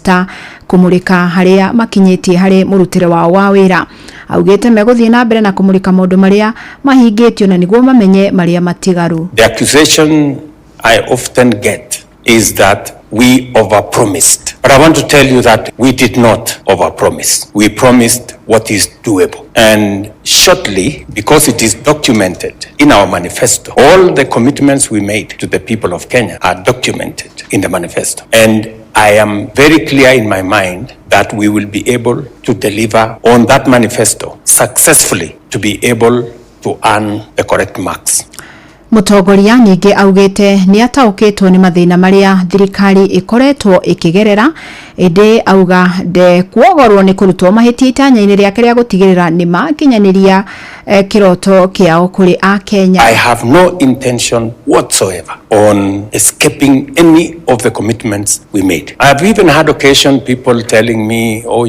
Posta kũmũrĩka harĩa makinyĩtie harĩ mũrutĩre wao wa wĩra. Augĩte megũthiĩ na mbere na kũmũrĩka maũndũ marĩa mahingĩtio na nĩguo mamenye marĩa matigaru. The accusation I often get is that we overpromised. But I want to tell you that we did not overpromise. We promised what is doable. And shortly, because it is documented in our manifesto, all the commitments we made to the people of Kenya are documented in the manifesto. And I am very clear in my mind that we will be able to deliver on that manifesto successfully to be able to earn the correct marks. Mũtongoria ningĩ augĩte nĩ ataũkĩtwo nĩ mathĩna marĩa thirikari ĩkoretwo ĩkĩgerera, ĩndĩ auga ndekuogorwo nĩ kũrutwo mahĩtia itanya-inĩ rĩake rĩa gũtigĩrĩra nĩ makinyanĩria kĩroto kĩao kũrĩ Akenya. I have no intention whatsoever on escaping any of the commitments we made. I have even had occasion people telling me, "Oh,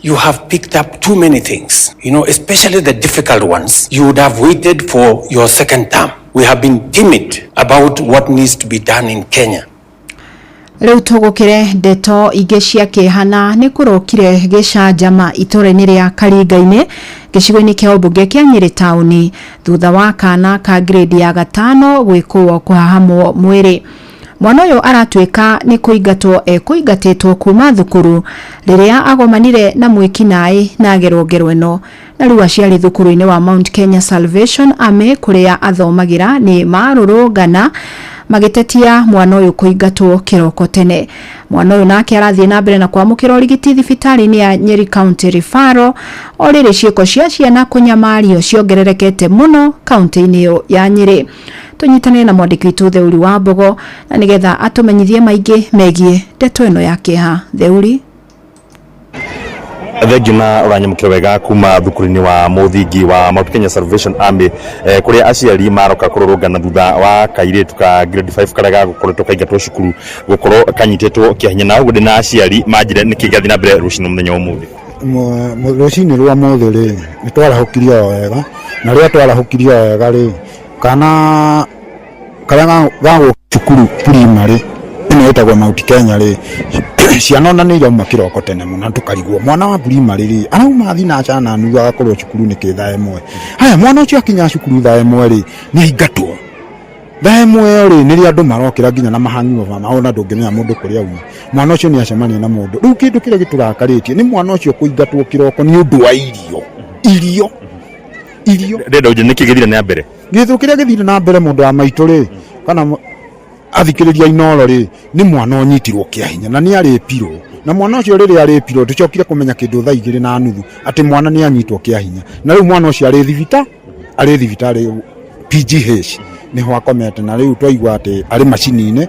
you have picked up too many things, especially the difficult ones. You would have waited for your second term." We have been timid about what needs to be done in Kenya. Rĩu tũgũkĩre ndeto ingĩ cia kĩeha, na nĩ kũrokire gĩcanjama itũũra-inĩ rĩa Karinga-inĩ, gĩcigo-inĩ kĩa ũmbunge kĩa Nyĩrĩ taũni, thutha wa kana ka grade ya gatano gwĩkwo kũhahamwo mwĩrĩ. Mwana ũyũ aratuĩka nĩ kũingatwo ekũingatĩtwo kuma thukuru rĩrĩa agomanire na mwĩkinaĩ na agerwo ngero ĩno, na rĩu aciari thukuru-inĩ wa Mount Kenya Salvation Army kũrĩa athomagĩra nĩ marũrũngana magĩtetia mwana ũyũ kũingatwo kĩroko tene. Mwana ũyũ nake arathiĩ na mbere na kwamũkĩra ũrigiti thibitarĩ-inĩ ya Nyeri County Referral. O rĩrĩ ciĩko cia ciana kũnyamario ciongererekete mũno kaunti-inĩ ĩyo ya Nyĩrĩ, tũnyitanĩre na mwandĩki witũ Theuri wa Mbogo na nĩgetha atũmenyithie maingĩ megiĩ ndeto ĩno ya kĩeha. Theuri. Thengiũ na ũranyamũkĩra wega kuma thukuru-inĩ wa mũthingi wa Mount Kenya Salvation Army, kũrĩa aciari maroka kũrũrũngana thutha wa kairĩtu ka grade 5 karĩa gagũkoretwo kaingatwo cukuru gũkorwo kanyitĩtwo kĩa hinya. Na ũguo ndĩ na aciari manjĩre nĩkĩ gĩathiĩ na mbere rũcinĩ mũthenya wa ũmũthĩ. Rũcinĩ rwa mũthĩ rĩ, nĩ twarahũkirio o wega, na rĩrĩa twarahũkirio o wega rĩ, kana karĩa gagũ cukuru primary ĩno ĩtagwo Mount Kenya rĩ, ciana ona nĩ irauma kĩroko tene mũno, tũkarigwo mwana wa primary rĩ, arauma thinaca na nuthu agakorwo cukuru nĩkĩ thaa 1? Haya, mwana ũcio akinya cukuru thaa 1 rĩ, nĩ aingatwo. Thaa 1 ĩyo rĩ, nĩrĩo andũ marokĩra nginya na mahang'over ona ndũngĩmenya mũndũ kũrĩa auma. Mwana ũcio nĩ acemania na mũndũ. Rĩu kĩndũ kĩrĩa gĩtũrakarĩtie nĩ mwana ũcio kũingatwo kĩroko nĩ ũndũ wa irio, irio, irio. Ndĩrenda ũnjĩre nĩkĩ gĩthire na mbere. Gĩthũ kĩrĩa gĩthire na mbere, mũndũ wa maitũ rĩ, kana athikĩrĩria Inoro rĩ, nĩ mwana ũnyitirwo kĩa hinya na nĩ arĩpirwo. Na mwana ũcio rĩrĩa arĩpirwo, tũcokire kũmenya kĩndũ thaa 2:30 atĩ mwana nĩ anyitwo kĩa hinya, na rĩu mwana ũcio arĩ thibitarĩ PGH nĩho akomete, na rĩu twaigua atĩ arĩ macini-inĩ.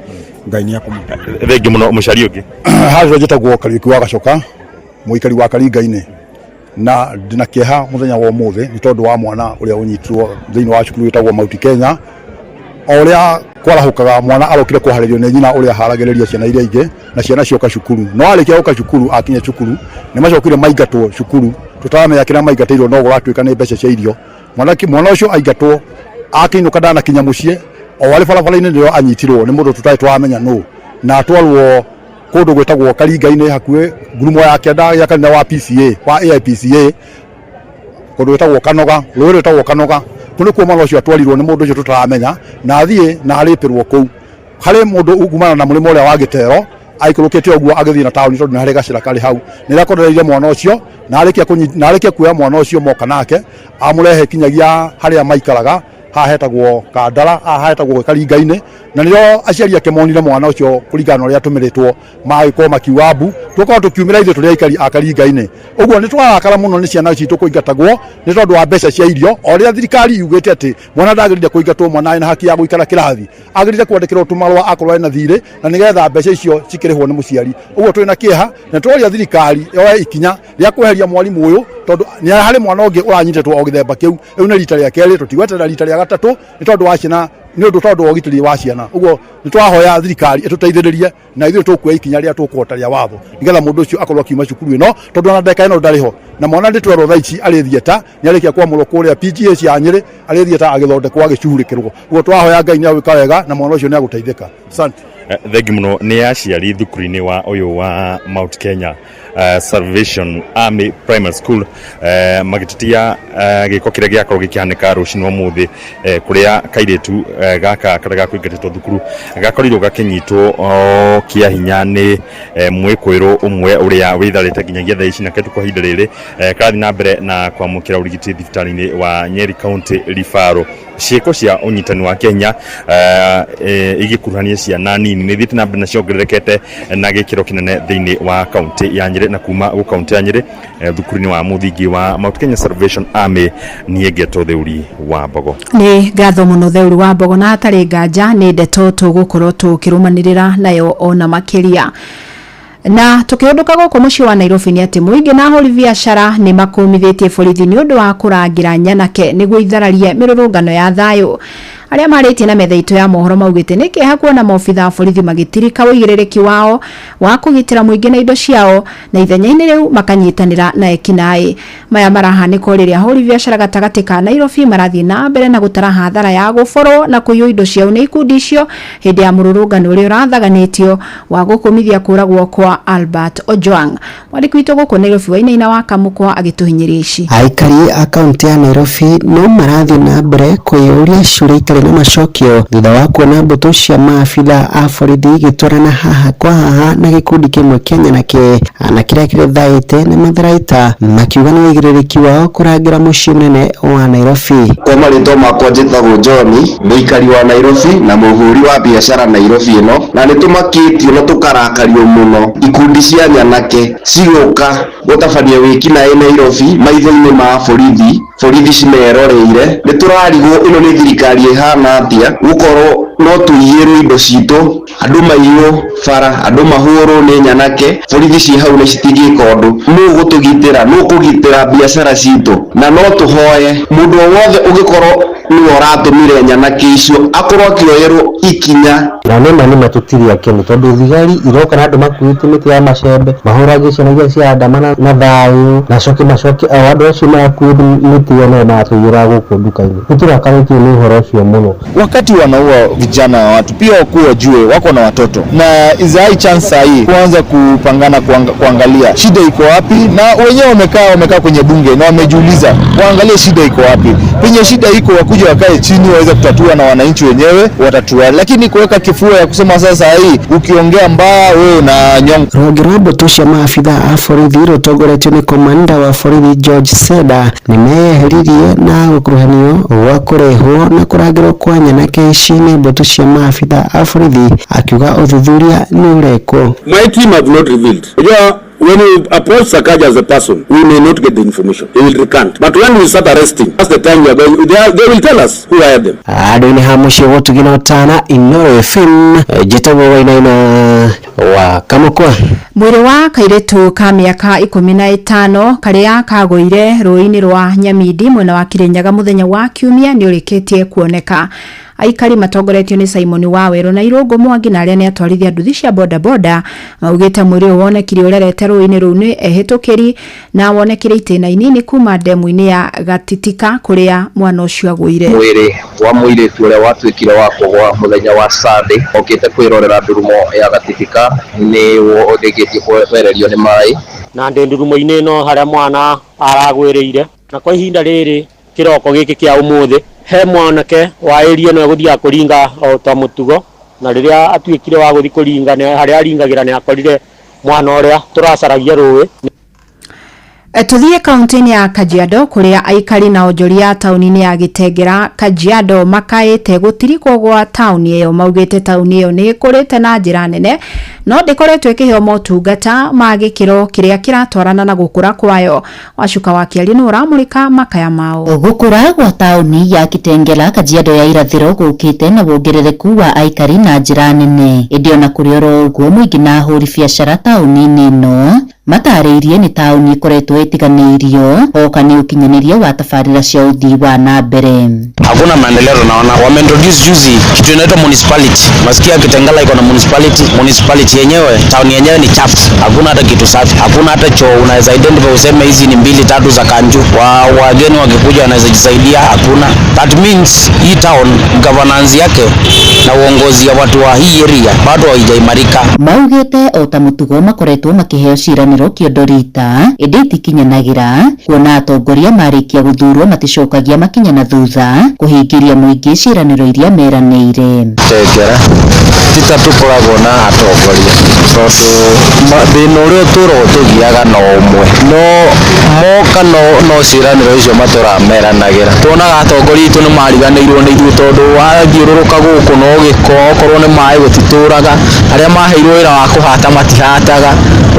Ngai nĩ akũmũteithia. Thengiũ mũno. Mũciari ũngĩ. Harĩa njĩtagwo Kariũki wa Gacoka, mũikari wa Karinga-inĩ, na ndĩna kĩeha mũthenya wa ũmũthĩ nĩ tondũ wa mwana ũrĩa ũnyitirwo thĩinĩ wa cukuru wĩtagwo Mount Kenya. O ũrĩa kwarahũkaga, mwana arokire kũharĩrio nĩ nyina ũrĩa haragĩrĩria ciana iria ingĩ, na ciana cioka cukuru. No arĩkia gũka cukuru, akinya cukuru, nĩ macokire maingatwo cukuru. Tũtaramenya kĩrĩa maingatĩirwo, no gũratuĩka nĩ mbeca cia irio. Mwana ũcio aingatwo, akĩinũka ndanakinya mũciĩ, o arĩ barabara-inĩ nĩrĩo anyitirwo nĩ mũndũ tũtarĩ tũramenya nũ, na atwarwo kũndũ gwĩtagwo Karinga-inĩ, hakuhĩ ngurumo ya kĩanda ya kanitha wa PCA wa AIPCA, kũndũ gwĩtagwo Kanoga, rũĩ rwĩtagwo Kanoga. Kũu nĩkuo mwana ũcio atwarirwo nĩ mũndũ ũcio tũtaramenya, na athiĩ na arĩpĩrwo kũu. Harĩ mũndũ umana na mũrĩmo ũrĩa wa Gĩtero aikũrũkĩte ũguo agĩthiĩ na taũni, tondũ nĩ harĩ gacĩra karĩ hau, nĩ akorereire mwana ũcio, na arĩkia kuoya mwana ũcio moka nake, amũrehe kinyagia harĩa maikaraga. Haha hetagwo Kandara, haha hetagwo Karinga-inĩ, na nĩo aciari ake monire mwana ũcio kũringana na ũrĩa atũmĩrĩtwo, magĩkorwo makiuga mbu. Tũkorwo tũkiumĩra ithuĩ tũrĩ aikari a Karinga-inĩ ũguo, nĩ twarakara mũno nĩ ciana citũ kũingatagwo nĩ tondũ wa mbeca cia irio, o rĩrĩa thirikari yugĩte atĩ mwana ndagĩrĩire kũingatwo. Mwana ena haki ya gũikara kĩrathi, agĩrĩire kwandĩkĩrwo tũmarũa akorwo ena thirĩ, na nĩgetha mbeca icio cikĩrĩhwo nĩ mũciari. Ũguo twĩna kĩeha na tũroria thirikari yoe ikinya rĩa kweheria mwarimũ ũyũ, tondũ nĩ harĩ mwana ũngĩ ũranyitĩtwo o gĩthemba kĩu. Rĩu nĩ rita rĩa kerĩ, tũtigweterera rita rĩa gatatũ, nĩ tondũ wa ciana, nĩ ũndũ tondũ wa ũgitĩri wa ciana. Ũguo nĩ tũrahoya thirikari ĩtũteithĩrĩrie, na ithuĩ tũkuoya ikinya rĩrĩa tũkũhota rĩa watho, nĩgetha mũndũ ũcio akorwo akiuma cukuru ĩno, tondũ ona ndagĩka ĩno ndarĩ ho. Na mwana nĩ twerwo thaa ici arĩ theatre, nĩ arĩkia kwamũrwo kũrĩa PGH ya Nyĩrĩ, arĩ theatre agĩthondekwo, agĩcuhurĩkĩrwo. Ũguo tũrahoya Ngai nĩ agwĩka wega na mwana ũcio nĩ agũteithĩka. Asante. Thengi muno nĩ aciari thukuru-inĩ wa ũyũ wa Mount Kenya Salvation Army Primary School magĩtetia gĩko kĩrĩa gĩakorwo gĩkĩhanĩka rũcinĩ ũmũthĩ kũrĩa kairĩtu gaka karĩa gakũingatĩtwo thukuru gakorirwo gakĩnyitwo kĩa hinya nĩ mwĩkũĩrwo ũmwe ũrĩa wĩtharĩte nginyagia thaa ici na ketu kwa ihinda rĩrĩ karathiĩ na mbere na kwamũkĩra ũrigiti thibitarĩ-inĩ wa Nyeri County Referral. Ciĩko cia ũnyitani wa Kenya igĩkuruhania ciana nini nĩ ithiĩte na mbere na ciongererekete na gĩkĩro kĩnene thĩinĩ wa kaunti ya Nyĩrĩ na kuma gũ kaunti ya Nyĩrĩ thukuru-inĩ wa mũthingi wa Mount Kenya Salvation Army niĩ ngetwo Theuri wa Mbogo. Nĩ ngatho mũno Theuri wa Mbogo, na hatarĩ nganja nĩ ndeto tũgũkorwo tũkĩrũmanĩrĩra nayo ona makĩria. Na tukihunduka gũkũ mũciĩ wa Nairobi nĩ atĩ mũingĩ na ahũri biacara nĩ makũmithĩtie borithi nĩ ũndũ wa kũrangĩra nyanake nĩguo ithararie mĩrũrũngano ya thayũ. Arĩa marĩtie na metha itũ ya mohoro maugĩte nĩ kĩeha kuona maobitha a borithi magĩtirika ũigĩrĩrĩki wao wa kũgitĩra mũingĩ na indo ciao na ithenya-inĩ rĩu makanyitanĩra na ekinaĩ. Maya marahanĩka o rĩrĩa ahũri biacara gatagatĩ ka Nairobi marathiĩ na mbere na gũtara hathara ya gũborwo na kũiywo indo ciao nĩ ikundi icio hĩndĩ ya mũrũrũngano ũrĩa ũrathaganĩtio wa gũkũmithia kũragwo kwa Albert Ojwang. Mwandĩki witũ gũkũ Nairobi Wainaina wa Kamũkwa agĩtũhinyĩria ici. Aikari a kaunti ya Nairobi no marathiĩ na mbere kwĩyũria ciũria itarĩ na macokio thutha wa kuona mbũtũ cia maabitha a borithi igĩtwarana haha kwa haha na gĩkundi kĩmwe kĩa nyanake na kĩrĩa kĩrethaĩte na matharaita makiuga nĩ ũigĩrĩrĩki wao kũrangĩra mũciĩ mũnene wa Nairobi. Kwa marĩtwa makwa njĩtagwo John, mũikari wa Nairobi na mũhũri wa biacara Nairobi ĩno, na nĩ tũmakĩtio na tũkarakario mũno ikundi cia nyanake cigũka gũtabania wĩkinaĩ Nairobi maitho-inĩ ma borithi, borithi cimeroreire. Nĩ tũrarigwo ĩno nĩ thirikari ĩhana atĩa gũkorwo no tũiyĩrwo indo citũ, andũ maiywo bara, andũ mahũrwo nĩ nyanake, borithi ciĩ hau na citingĩka ũndũ. Nũ ũgũtũgitĩra? Nũ ũkũgitĩra biacara citũ? Na no tũhoye mũndũ o wothe ũngĩkorwo nĩwe ũratũmire nyanake icio akorwo akĩoyerwo ikinya. Na nĩ ma nĩ matũtiria akenu tondũ thigari iroka na andũ makuĩte mĩtĩ ya macembe mahũrage ciana iria ciandamana na thayũ na coke macoke o andũ acio marakuĩte mĩtĩ ĩyo no maratũiyĩra gũkũ nduka-inĩ. Nĩ tũrakarĩtio nĩ ũhoro ũcio mũno. Wakati wanaua vijana wa watu pia wakuwa wajue wako na watoto, na is high chance sahi kuanza kupangana kuangalia shida iko wapi, na wenyewe wamekaa kwenye bunge na wamejiuliza waangalie shida iko wapi. Penye shida iko wakuja wakae chini waweze kutatua na wananchi wenyewe watatua, lakini kuweka kifua ya kusema sasa hii ukiongea mbaya wewe na nyonga. Rũhonge rwa mbũtũ cia maabitha a borithi rũtongoretio nĩ komanda wa borithi George Seda nĩ meyeheririe na gũkuruhanio gwa kũrehwo na kũrangĩrwo kwa nyanake ici nĩ mbũtũ cia maabitha a borithi, akiuga ũthuthuria nĩ ũrekwo. My team have not revealed. Yeah, when we approach Sakaja as a person, we may not get the information. He will recant. But when we start arresting, that's the time we are going, they will tell us who hired them. Andũ-inĩ ha mũciĩ gũtugi na ũtana Inooro FM, njĩtagwo Wainaina wa Kamũkwa. Mwĩrĩ wa kairĩtu ka mĩaka 15 karĩa kagũire rũĩ-inĩ rwa Nyamindi mwena wa Kirinyaga mũthenya wa Kiumia nĩ ũrĩkĩtie kuoneka. Aikari matongoretio nĩ Simon Wawerũ na Irũngũ Mwangi na arĩa nĩ atwarithia nduthi cia bodaboda maugĩte mwĩrĩ ũyũ wonekire ũrerete rũĩ-inĩ rũu nĩ ehĩtũkĩri na wonekire itĩna inini kuma ndemu-inĩ ya Gatitika kũrĩa mwana ũcio agũire. Mwĩrĩ wa mũirĩtu ũrĩa watuĩkire wa kũgwa mũthenya wa Sunday okĩte kwĩrorera ndurumo ya Gatitika nĩ ũrĩkĩtie kwehererio nĩ maĩ. Na ndĩ ndurumo-inĩ ĩno harĩa mwana aragwĩrĩire, na kwa ihinda rĩrĩ kĩroko gĩkĩ kĩa ũmũthĩ he mwanake wa area ĩno egũthiaga kũringa o ta mũtugo, na rĩrĩa atuĩkire wa gũthiĩ kũringa harĩa aringagĩra nĩ akorire mwana ũrĩa tũracaragia rũĩ. Tuthiĩ kaunti-inĩ ya Kajiado kũrĩa aikari na onjoria taũni-inĩ ya Gĩtengera Kajiado makaĩte gũtirikwo gwa taũni ĩyo. Maugĩte taũni ĩyo nĩ ĩkũrĩte na njĩra nene no ndĩkoretwo ĩkĩheo motungata ma gĩkĩro kĩrĩa kĩratwarana na gũkũra kwayo. Wacuka wa Kĩaria nĩ ũramũrĩka makaya mao. Gũkũra gwa taũni ya Kitengela Kajiado ya irathĩro gũkĩte na wongerereku wa aikari na njĩra nene, ĩndĩ ona kũrĩ oro ũguo mũingĩ na ahũri biacara taũni-inĩ ĩno matarĩirie nĩ taũni ĩkoretwo ĩtiganĩirio oka nĩ ũkinyanĩria wa tabarĩra cia ũthii wa na mbere. Hakuna maendeleo tunaona. Wameintroduce juzi kitu inaitwa municipality. Nasikia Kitengela iko na municipality. Municipality yenyewe, town yenyewe ni chafu. Hakuna hata kitu safi. Hakuna hata choo unaweza identify useme hizi ni 2 3 za kanju. Wageni wakikuja wanaweza jisaidia, hakuna. That means hii town governance yake Na uongozi ya watu wa hii area bado haijaimarika. Maugĩte o ta mũtugo makoretwo makĩheo ciĩranĩro kĩondo rita ĩndĩ itikinyanagĩra, kuona atongoria marĩkia gũthurwo maticokagia makinya na thutha kũhingĩria mũingĩ ciĩranĩro iria meranĩire. Tengera tita tũkoragwo na atongoria tondũ thĩna ũrĩa ũtũraga tũgiaga no ũmwe, no moka no ciĩranĩro icio matũraga meranagĩra. Tuonaga atongoria aitũ nĩ mariganĩirwo nĩ ithuĩ tondũ wathiũrũrũka gũkũ no gĩko, okorwo nĩ maĩ gũtitũraga, arĩa maheirwo wĩra wa kũhata matihataga,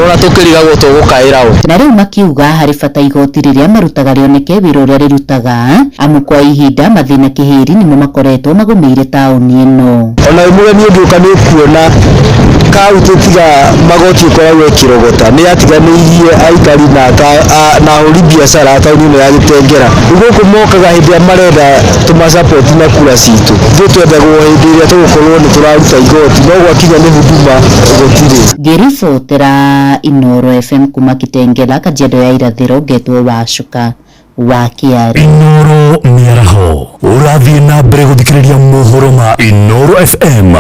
ona tũkĩrigagwo tũgũkaĩra ũ. Na rĩu makiuga harĩ bata igoti rĩrĩa marutaga rĩoneke wĩra ũrĩa rĩrutaga, amu kwa ihinda mathĩna kĩhĩri nĩmo makoretwo magũmĩire taũni ĩno. Ona mũrĩmi ũngĩũka nĩ ũkuona kaunti tiga magoti ĩkoragwo ĩkĩrogota nĩ yatiganĩirie aikari na ahũri biacara taũni ĩno ya Gĩtengera. Gũkũ mokaga hĩndĩ ĩrĩa marenda tũmacapoti na kura citũ, ithuĩ twendagwo hĩndĩ ĩrĩa tũgũkorwo nĩ tũraruta igoti, no gwakinya nĩ huduma gũtirĩ. Ngĩribotera Inooro FM kuma Kitengela, Kajiado ya Irathĩro, ngetwo Wacuka wa Kĩarĩ. Inooro mĩaraho ũrathiĩ na mbere gũthikĩrĩria mohoro ma Inooro FM.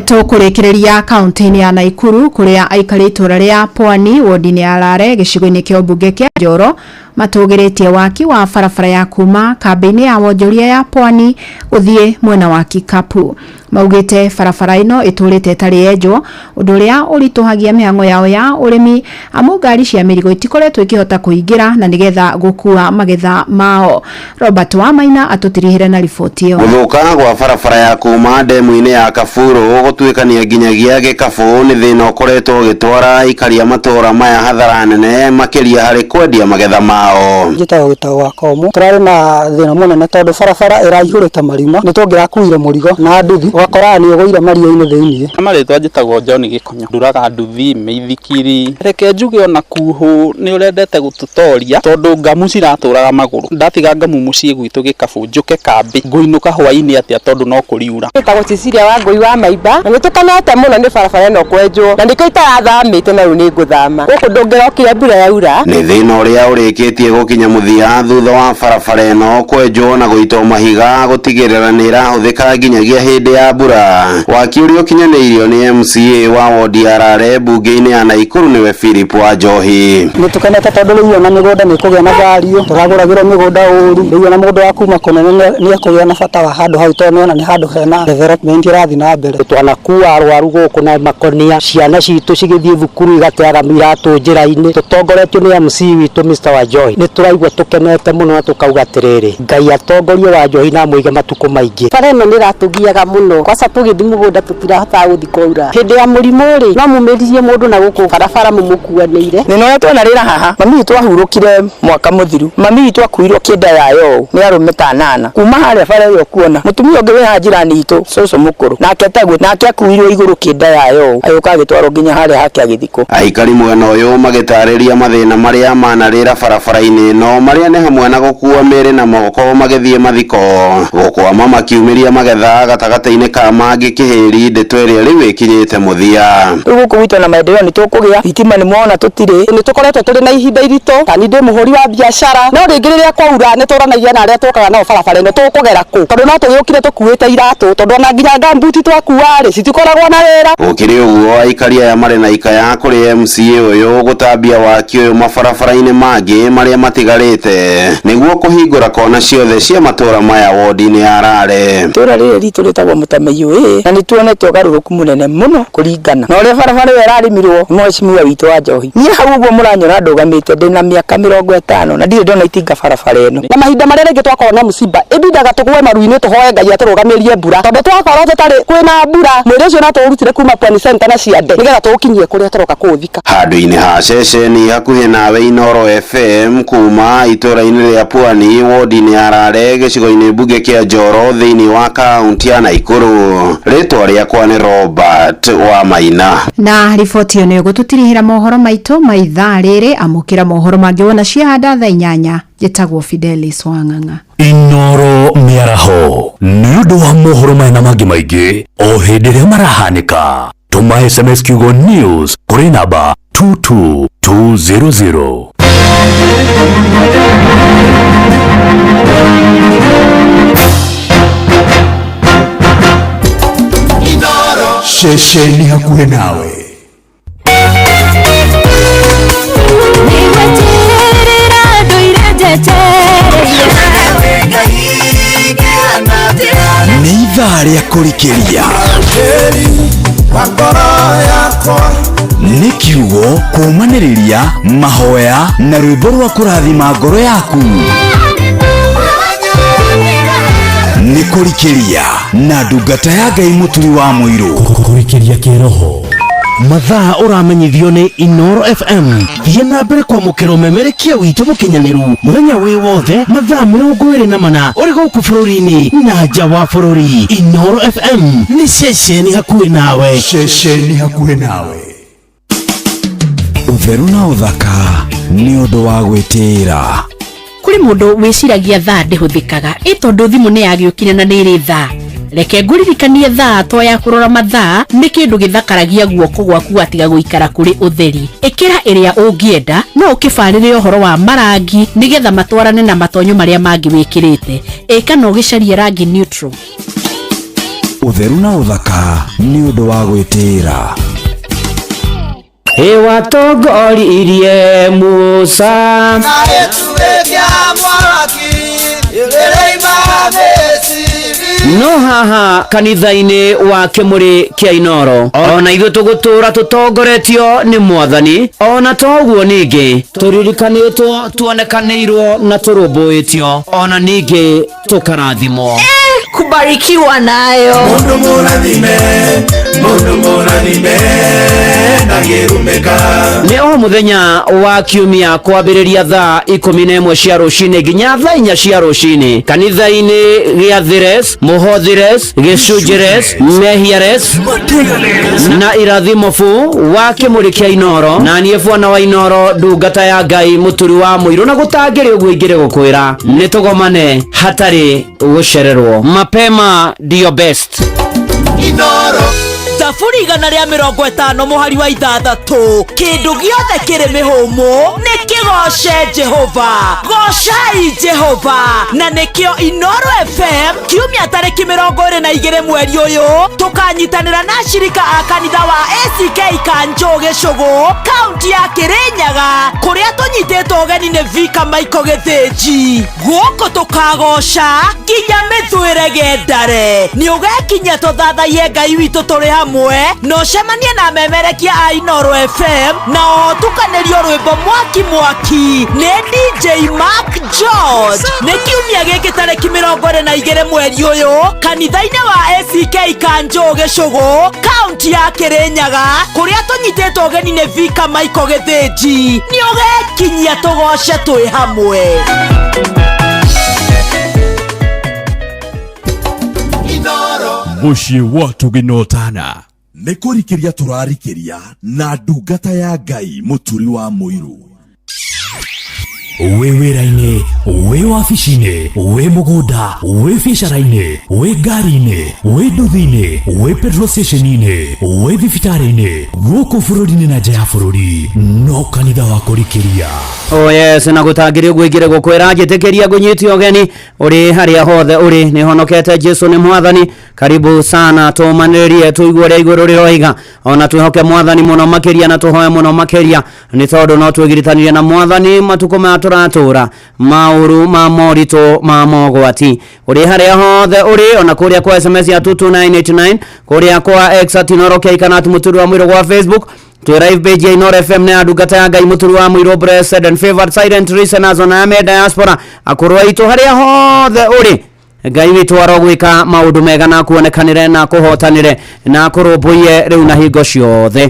Tũkũrĩkĩrĩria kaunti-inĩ ya Naikuru kũrĩa aikari itũra rĩa Pwani wodi-inĩ ya Lare gĩcigo-inĩ kĩa ũmbunge kĩa Njoro matũgĩrĩtie waki wa barabara ya kuma kambĩ-inĩ ya wonjoria ya Pwani gũthiĩ mwena wa Kikapu. Maugĩte barabara ĩno ĩtũrĩte ĩtarĩ yenjwo, ũndũ ũrĩa ũritũhagia mĩhang'o yao ya ũrĩmi, amu ngari cia mĩrigo itikoretwo ikĩhota kũingĩra na nĩgetha gũkua magetha mao. Robert Wamaina atũtirihĩre na riboti ĩyo. Gũthũka gwa barabara ya kuma ndemu-inĩ ya Kaburu gũtuĩkania nginyagia Gĩkabũ nĩ thĩna ũkoretwo ũgĩtwara aikari a matũũra maya hathara nene makĩria harĩ kwendia magetha mao. Njĩtagwo Gĩtaũ wa Komũ. Tũrarĩ na thĩna mũnene tondũ barabara ĩraihũrĩte marima, nĩ tũngĩrakuire mũrigo na nduthi ũgakoraga nĩ ũgũire maria-inĩ thĩiniĩ. Marĩtwa njĩtagwo John Gĩkonyo, nduraga nduthi mĩithikiri. Reke njuge ona kuhũ nĩ ũrendete gũtũtoria tondũ ngamu ciratũraga magũrũ. Ndatiga ngamu mũciĩ gwitũ Gĩkabũ njũke kambĩ ngũinũka hwainĩ atĩa tondũ no kũriura. Njĩtagwo Cecilia wa Ngũi wa Maimba na nĩtũkenete mũno nĩ barabara ĩno kwenjwo na nĩkĩo itarathamĩte na rĩu nĩ ngũthama gũkũ ndũngĩrokire mbura yaura. Nĩ thĩna ũrĩa ũrĩkĩtie gũkinya mũthia thutha wa barabara ĩno kwenjwo na gũitwo mahiga gũtigĩrĩra nĩ ĩrahũthĩka nginyagia hĩndĩ ya mbura. Waki ũrĩa ũkinyanĩirio nĩ MCA wa wodi ya Rare mbunge-inĩ ya Naikuru nĩwe Philip wa Njohi. Nĩ tũkenete tondũ rĩu ona mĩgũnda nĩ ĩkũgĩa na value, tũragũragĩrwo mĩgũnda ũru, rĩu ona mũndũ wa kuma kũnene nĩ ekũgĩa na bata wa handũ hau tondũ nĩona nĩ handũ hena development ĩrathiĩ na mbere. Twanakua arwaru gũkũ na makonia, ciana citũ cigĩthiĩ thukuru igateaga iratũ njĩra-inĩ, tũtongoretio nĩ MC witũ Mr. Wanjohi. Nĩ tũraigua tũkenete mũno na tũkauga atĩrĩrĩ, Ngai atongorie Wanjohi na amũige matukũ maingĩ. Bara ĩno nĩ ĩratũgiaga mũno, kwaca tũgĩthiĩ mũgũnda tũtirahotaga gũthiĩ kwaura. Hĩndĩ ya mũrimũ rĩ, no mumĩririe mũndũ na gũkũ barabara mũmũkuanĩire. Nĩ ũrĩa twona rĩra haha, mami witũ ahurũkire mwaka mũthiru, mami witũ akuirwo kĩnda yayo ũũ nĩ arũme ta anana kuma harĩa bara ĩyo kuona mũtumia ũngĩ wĩ haha njirani itũ cũcũ mũkũrũ nake taguo nake akuirwo igũrũ kĩnda yayo ũũ agĩũka agĩtwarwo nginya harĩa hake agĩthikwo. Aikari mwena ũyũ magĩtarĩria mathĩna marĩa manarĩra barabara-inĩ ĩno marĩa nĩ hamwe na gũkua mĩĩrĩ na moko magĩthiĩ mathiko, gũkwama makiumĩria magetha gatagatĩ-inĩ ka mangĩ kĩhĩri ndeto ĩrĩa rĩu ĩkinyĩte mũthia. Rĩu gũkũ gwitũ na maendeleo nĩ tũkũgĩa thitima nĩ mwona tũtirĩ. Nĩ tũkoretwo tũrĩ na ihinda iritũ, ta niĩ ndĩ mũhũri wa biacara, no rĩngĩ rĩrĩa kwaura nĩ tũranagia na arĩa tũkaga nao barabara ĩno tũkũgera kũ, tondũ no tũgĩũkire tũkuĩte iratũ, tondũ ona nginya ngambuti twakua rĩ citikoragwo na wĩra. Gũkĩrĩ ũguo aikari aya marĩ na ikaya kũrĩ MCA ũyũ gũtambia waki ũyũ mabarabara-inĩ mangĩ marĩa matigarĩte nĩguo kũhingũra kona ciothe cia matũũra maya wodi-inĩ ya Rare. Itũũra rĩrĩ ritũ rĩtagwo Mũtamaiyu ĩ, na nĩ tuonete ũgarũrũku mũnene mũno kũringana na ũrĩa barabara ĩyo ĩrarĩmirwo nĩ mheshimiwa witũ wa Njohi. Niĩ hau ũguo mũranyona ndũgamĩte ndĩna mĩaka 50 na ndirĩ ndona itinga barabara ĩno. Na mahinda marĩa rĩngĩ twakorwo na mũciba ĩbindaga tũgwe maru-inĩ tũhoe Ngai atũrũgamĩrie mbura, tondũ twakorwo tũtarĩ kwĩna mbura mwĩrĩ ũcio no tũũrutire kuma Pwani Center na Ciande nĩgetha tũũkinyie kũrĩa tũroka kũũthika. Handũ-inĩ ha ceceni hakuhĩ nawe Inooro FM kuma itũũra-inĩ rĩa Pwani wodi-inĩ ya Rare gĩcigo-inĩ mbunge kĩa Njoro thĩinĩ wa kaunti ya Naikuru. Rĩtwa rĩakwa nĩ Robert wa Maina. Na riboti ĩyo nĩyo gũtũtirihĩra mohoro maitũ ma ithaa rĩrĩ. Amũkĩra mohoro mangĩ wona ciahanda thaa 8. Njĩtagwo Fidelis Wang'ang'a. Inooro mĩaraho nĩ ũndũ wa mohoro maya na mangĩ maingĩ o hĩndĩ ĩrĩa marahanĩka. Tũma SMS kiugo news kũrĩ namba 22200. Ceceni hakuhĩ nawe. Nĩgweterera ndũire njetereire. Nĩ ithaa rĩa kũrikĩria. Nĩ kiugo kũũmanĩrĩria mahoya na rwĩmbo rwa kũrathima ngoro yaku. Nĩ kũrikĩria na ndungata ya Ngai Mũturi wa Mũirũ. Kũrikĩria kĩroho mathaa ũramenyithio nĩ Inoro FM. Thiĩ na mbere kwamũkĩra ũmemerekia witũ mũkinyanĩru mũthenya wĩ wothe mathaa 24 ũrĩ gũkũ bũrũri-inĩ na nja wa bũrũri. Inoro FM nĩ ceceni hakuhĩ nawe. Ceceni hakuhĩ nawe. Ũtheru na ũthaka nĩ ũndũ wa gwĩtĩĩra. Kũrĩ mũndũ wĩciragia thaa ndĩhũthĩkaga ĩ tondũ thimũ nĩ yagĩũkire na nĩ ĩrĩ thaa. Reke ngũririkanie thaa to ya kũrora mathaa nĩ kĩndũ gĩthakaragia guoko gwaku gatiga gũikara kũrĩ ũtheri. Ĩkĩra ĩrĩa ũngĩenda no ũkĩbarĩre ũhoro wa marangi nĩgetha matwarane na matonyo marĩa mangĩ wĩkĩrĩte. Ĩ kana ũgĩcarie rangi neutral. Ũtheru na ũthaka nĩ ũndũ wa gwĩtĩĩra. Ĩwatongoririe Musa. No haha kanitha-inĩ wa kĩmũrĩ kĩa Inoro ona ithuĩ tũgũtũra tũtongoretio nĩ Mwathani, ona to ũguo ningĩ tũririkanĩtwo, tuonekanĩirwo na tũrũmbũĩtio, ona ningĩ tũkarathimwo. Kubarikiwa nayo. Mundu mũrathime, mundu mũrathime, ndangĩrumĩka. Nĩ o mũthenya wa kiumia kwambĩrĩria thaa 11 cia rũcinĩ nginya thaa 4 cia rũcinĩ kanitha-inĩ gĩa Thires, Mũhothires, Gĩcunjĩres, Mehiares na Irathimo bu wa kĩmũrĩ kĩa Inoro, na niĩ bwana wa Inoro, ndungata ya Ngai Mũturi wa Mũirũ, na gũtangĩrĩ ũguo ingĩrĩ gũkwĩra nĩ tũgomane hatarĩ gũcererwo. Mapema ndio best. Inoro. Thaburi 150 mũhari wa 6, kĩndũ gĩothe kĩrĩ mĩhũmũ nĩ kĩgoce Jehova. Gocai Jehova. Na nĩkĩo Inoro FM kiumia tarĩki 22 mweri ũyũ tũkanyitanĩra na ashirika a kanitha wa ACK Kanjũ Gĩcũgũ, kaunti ya Kĩrĩnyaga, kũrĩa tũnyitĩtwo ũgeni nĩ Vika Michael Gĩthĩnji. Gũkũ tũkagoca nginya mĩthwĩre gendare. Nĩ ũgekinyia tũthathaiye Ngai witũ tũrĩ hamwe na ũcemanie na memerekia a Inoro FM na ũtukanĩrio rwĩmbo mwaki mwaki nĩ DJ Mark George. Nĩ kiumia gĩkĩ tarĩki 22 mweri ũyũ kanitha-inĩ wa ACK Kanjũ Gĩcũgũ, kaunti ya Kĩrĩnyaga, kũrĩa tũnyitĩtwo ũgeni nĩ Vika Michael Gĩthĩnji. Nĩ ũgekinyia tũgoce twĩ hamwe. Mũciĩ wa Tũgĩnotana. Nĩ kũrikĩria tũrarikĩria na ndungata ya Ngai Mũturi wa Mũirũ. Wĩ wĩra-inĩ, wĩ wabici-inĩ, wĩ mũgũnda, wĩ biacara-inĩ, wĩ ngari-inĩ, wĩ nduthi-inĩ, wĩ petrol station-inĩ, wĩ thibitarĩ-inĩ, gũkũ bũrũri-inĩ na nja ya bũrũri, no kanitha wa kũrikĩria. Oh yes, na gũtangĩrĩ ũguo ingĩrĩ gũkwĩra njĩtĩkĩria ngũnyite ũgeni ũrĩ harĩa hothe ũrĩ. Nĩ honokete Jesu nĩ Mwathani. Karibu sana, tũmanĩrĩrie tũigue ũrĩa igũrũ rĩroiga, ona twĩhoke Mwathani mũno makĩria na tũhoe mũno makĩria, nĩ tondũ no twĩgiritanirie na Mwathani matukũ maya tũratũra maũru ma moritũ ma mogwati. Ũrĩ harĩa hothe ũrĩ, ona kũrĩa kwa SMS ya 22989, kũrĩa kwa X at Inoro K kana at Mũturi wa Mũirũ gwa Facebook, twĩ live page ya Inoro FM na ndungata ya Ngai Mũturi wa Mũirũ, blessed and favored silent listeners ona ame diaspora akũrũ aitũ harĩa hothe ũrĩ. Ngai witũ arogwĩka maũndũ mega na kuonekanĩre na kũhotanĩre na kũrũmbũiye rĩu na hingo ciothe.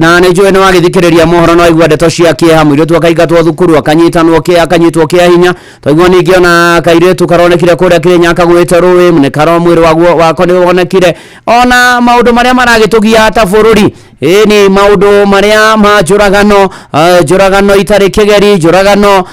Na nĩ njũĩ nĩ wagĩthikĩrĩria mohoro no aigua ndeto cia kĩeha, mũirĩtu akaingatwo thukuru, akanyitanwo kĩa, akanyitwo kĩa hinya. Twaigua ningĩ ona kairĩtu karonekire kũrĩa Kĩrĩnyaga kagũĩte rũĩ, nĩ karo mwĩrĩ waguo wako nĩ wonekire. Ona maũndũ marĩa maragĩtũgia ta bũrũri, ĩni maũndũ marĩa ma njũragano, njũragano itarĩ kĩgeri, njũragano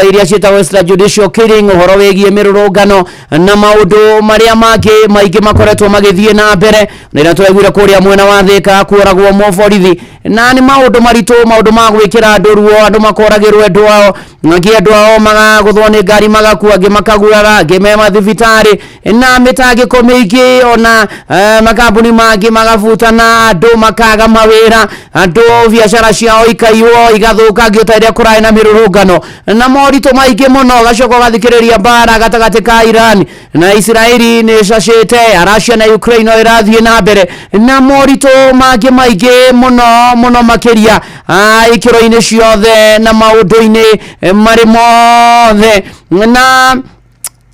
iria ciĩtagwo extrajudicial killing, ũhoro wĩgiĩ mĩrũrũngano na maũndũ marĩa mangĩ maingĩ makoretwo magĩthiĩ na mbere. Na ĩrĩa tũraiguire kũrĩa mwena wa Thĩka kuoragwo moborithi, na nĩ maũndũ maritũ, maũndũ ma gwĩkĩra andũ ruo, andũ makoragĩrwo endwa ao. Angĩ andũ ao magagũthwo nĩ ngari magakua, angĩ makagurara, angĩ me mathibitarĩ na mĩtangĩko mĩingĩ, ona makambuni mangĩ magabutana, andũ makaga mawĩra, andũ biacara ciao ikaiywo igathũkangio ta ĩrĩa kũrarĩ na mĩrũrũngano na moritũ maingĩ mũno. Ũgacoka ũgathikĩrĩria mbara gatagatĩ ka Iran na Israeli nĩ ĩcacĩte, Russia na Ukraine no ĩrathiĩ na mbere na moritũ mangĩ maingĩ mũno mũno makĩria ikĩro-inĩ ciothe na maũndũ-inĩ marĩ mothe na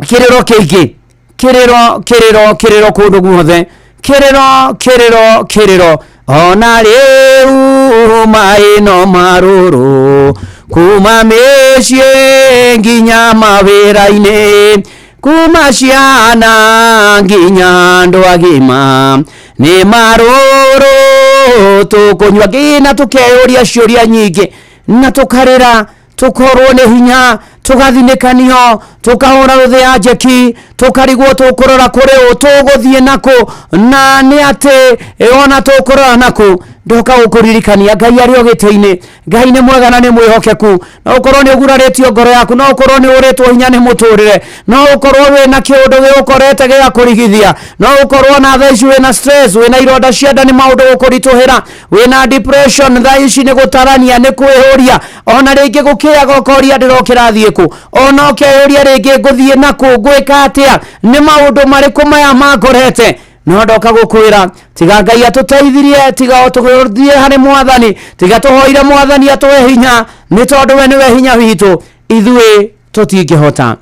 kĩrĩro kĩingĩ, kĩrĩro kĩrĩro kĩrĩro kũndũ guothe, kĩrĩro kĩrĩro kĩrĩro. Ona rĩu maĩ no marũrũ kuma mĩciĩ nginya mawĩra-inĩ, kuma ciana nginya andũ agima nĩ marũrũ tũkũnyua nginya tũkeyũria ciũria nyingĩ na tũkarĩra, tũkorwo nĩ hinya, tũgathinĩkanio, tũkahũra rũthĩ ya njeki, tũkarigwo tũkũrora kũrĩ ũ, tũgũthiĩ nakũ, na nĩ atĩ ona tũkũrora nakũ. Ndoka gũkũririkania Ngai arĩ o gĩtĩ-inĩ. Ngai nĩ mwega na nĩ mwĩhokeku. No ũkorwo nĩ ũgurarĩtio ngoro yaku, no ũkorwo nĩ ũrĩtwo hinya nĩ mũtũrĩre, no ũkorwo wĩna kĩũndũ gĩgũkorete gĩgakũrigithia, no ũkorwo na thaa ici wĩna stress, wĩna ironda cia nda nĩ maũndũ gũkũritũhĩra, wĩna depression thaa ici nĩ gũtarania, nĩ kwĩhũria, ona rĩngĩ gũkĩaga ũkoria ndĩrokĩra thiĩ kũ, ona ũkeyũria rĩngĩ ngũthiĩ nakũ, ngwĩka atĩa, nĩ maũndũ marĩkũ maya mangorete. No ndoka gũkwĩra tiga Ngai atũteithirie, tiga tũthiĩ harĩ mwathani, tiga tũhoire mwathani atũhe hinya, nĩ tondũ we nĩwe hinya witũ, ithuĩ tũtingĩhota.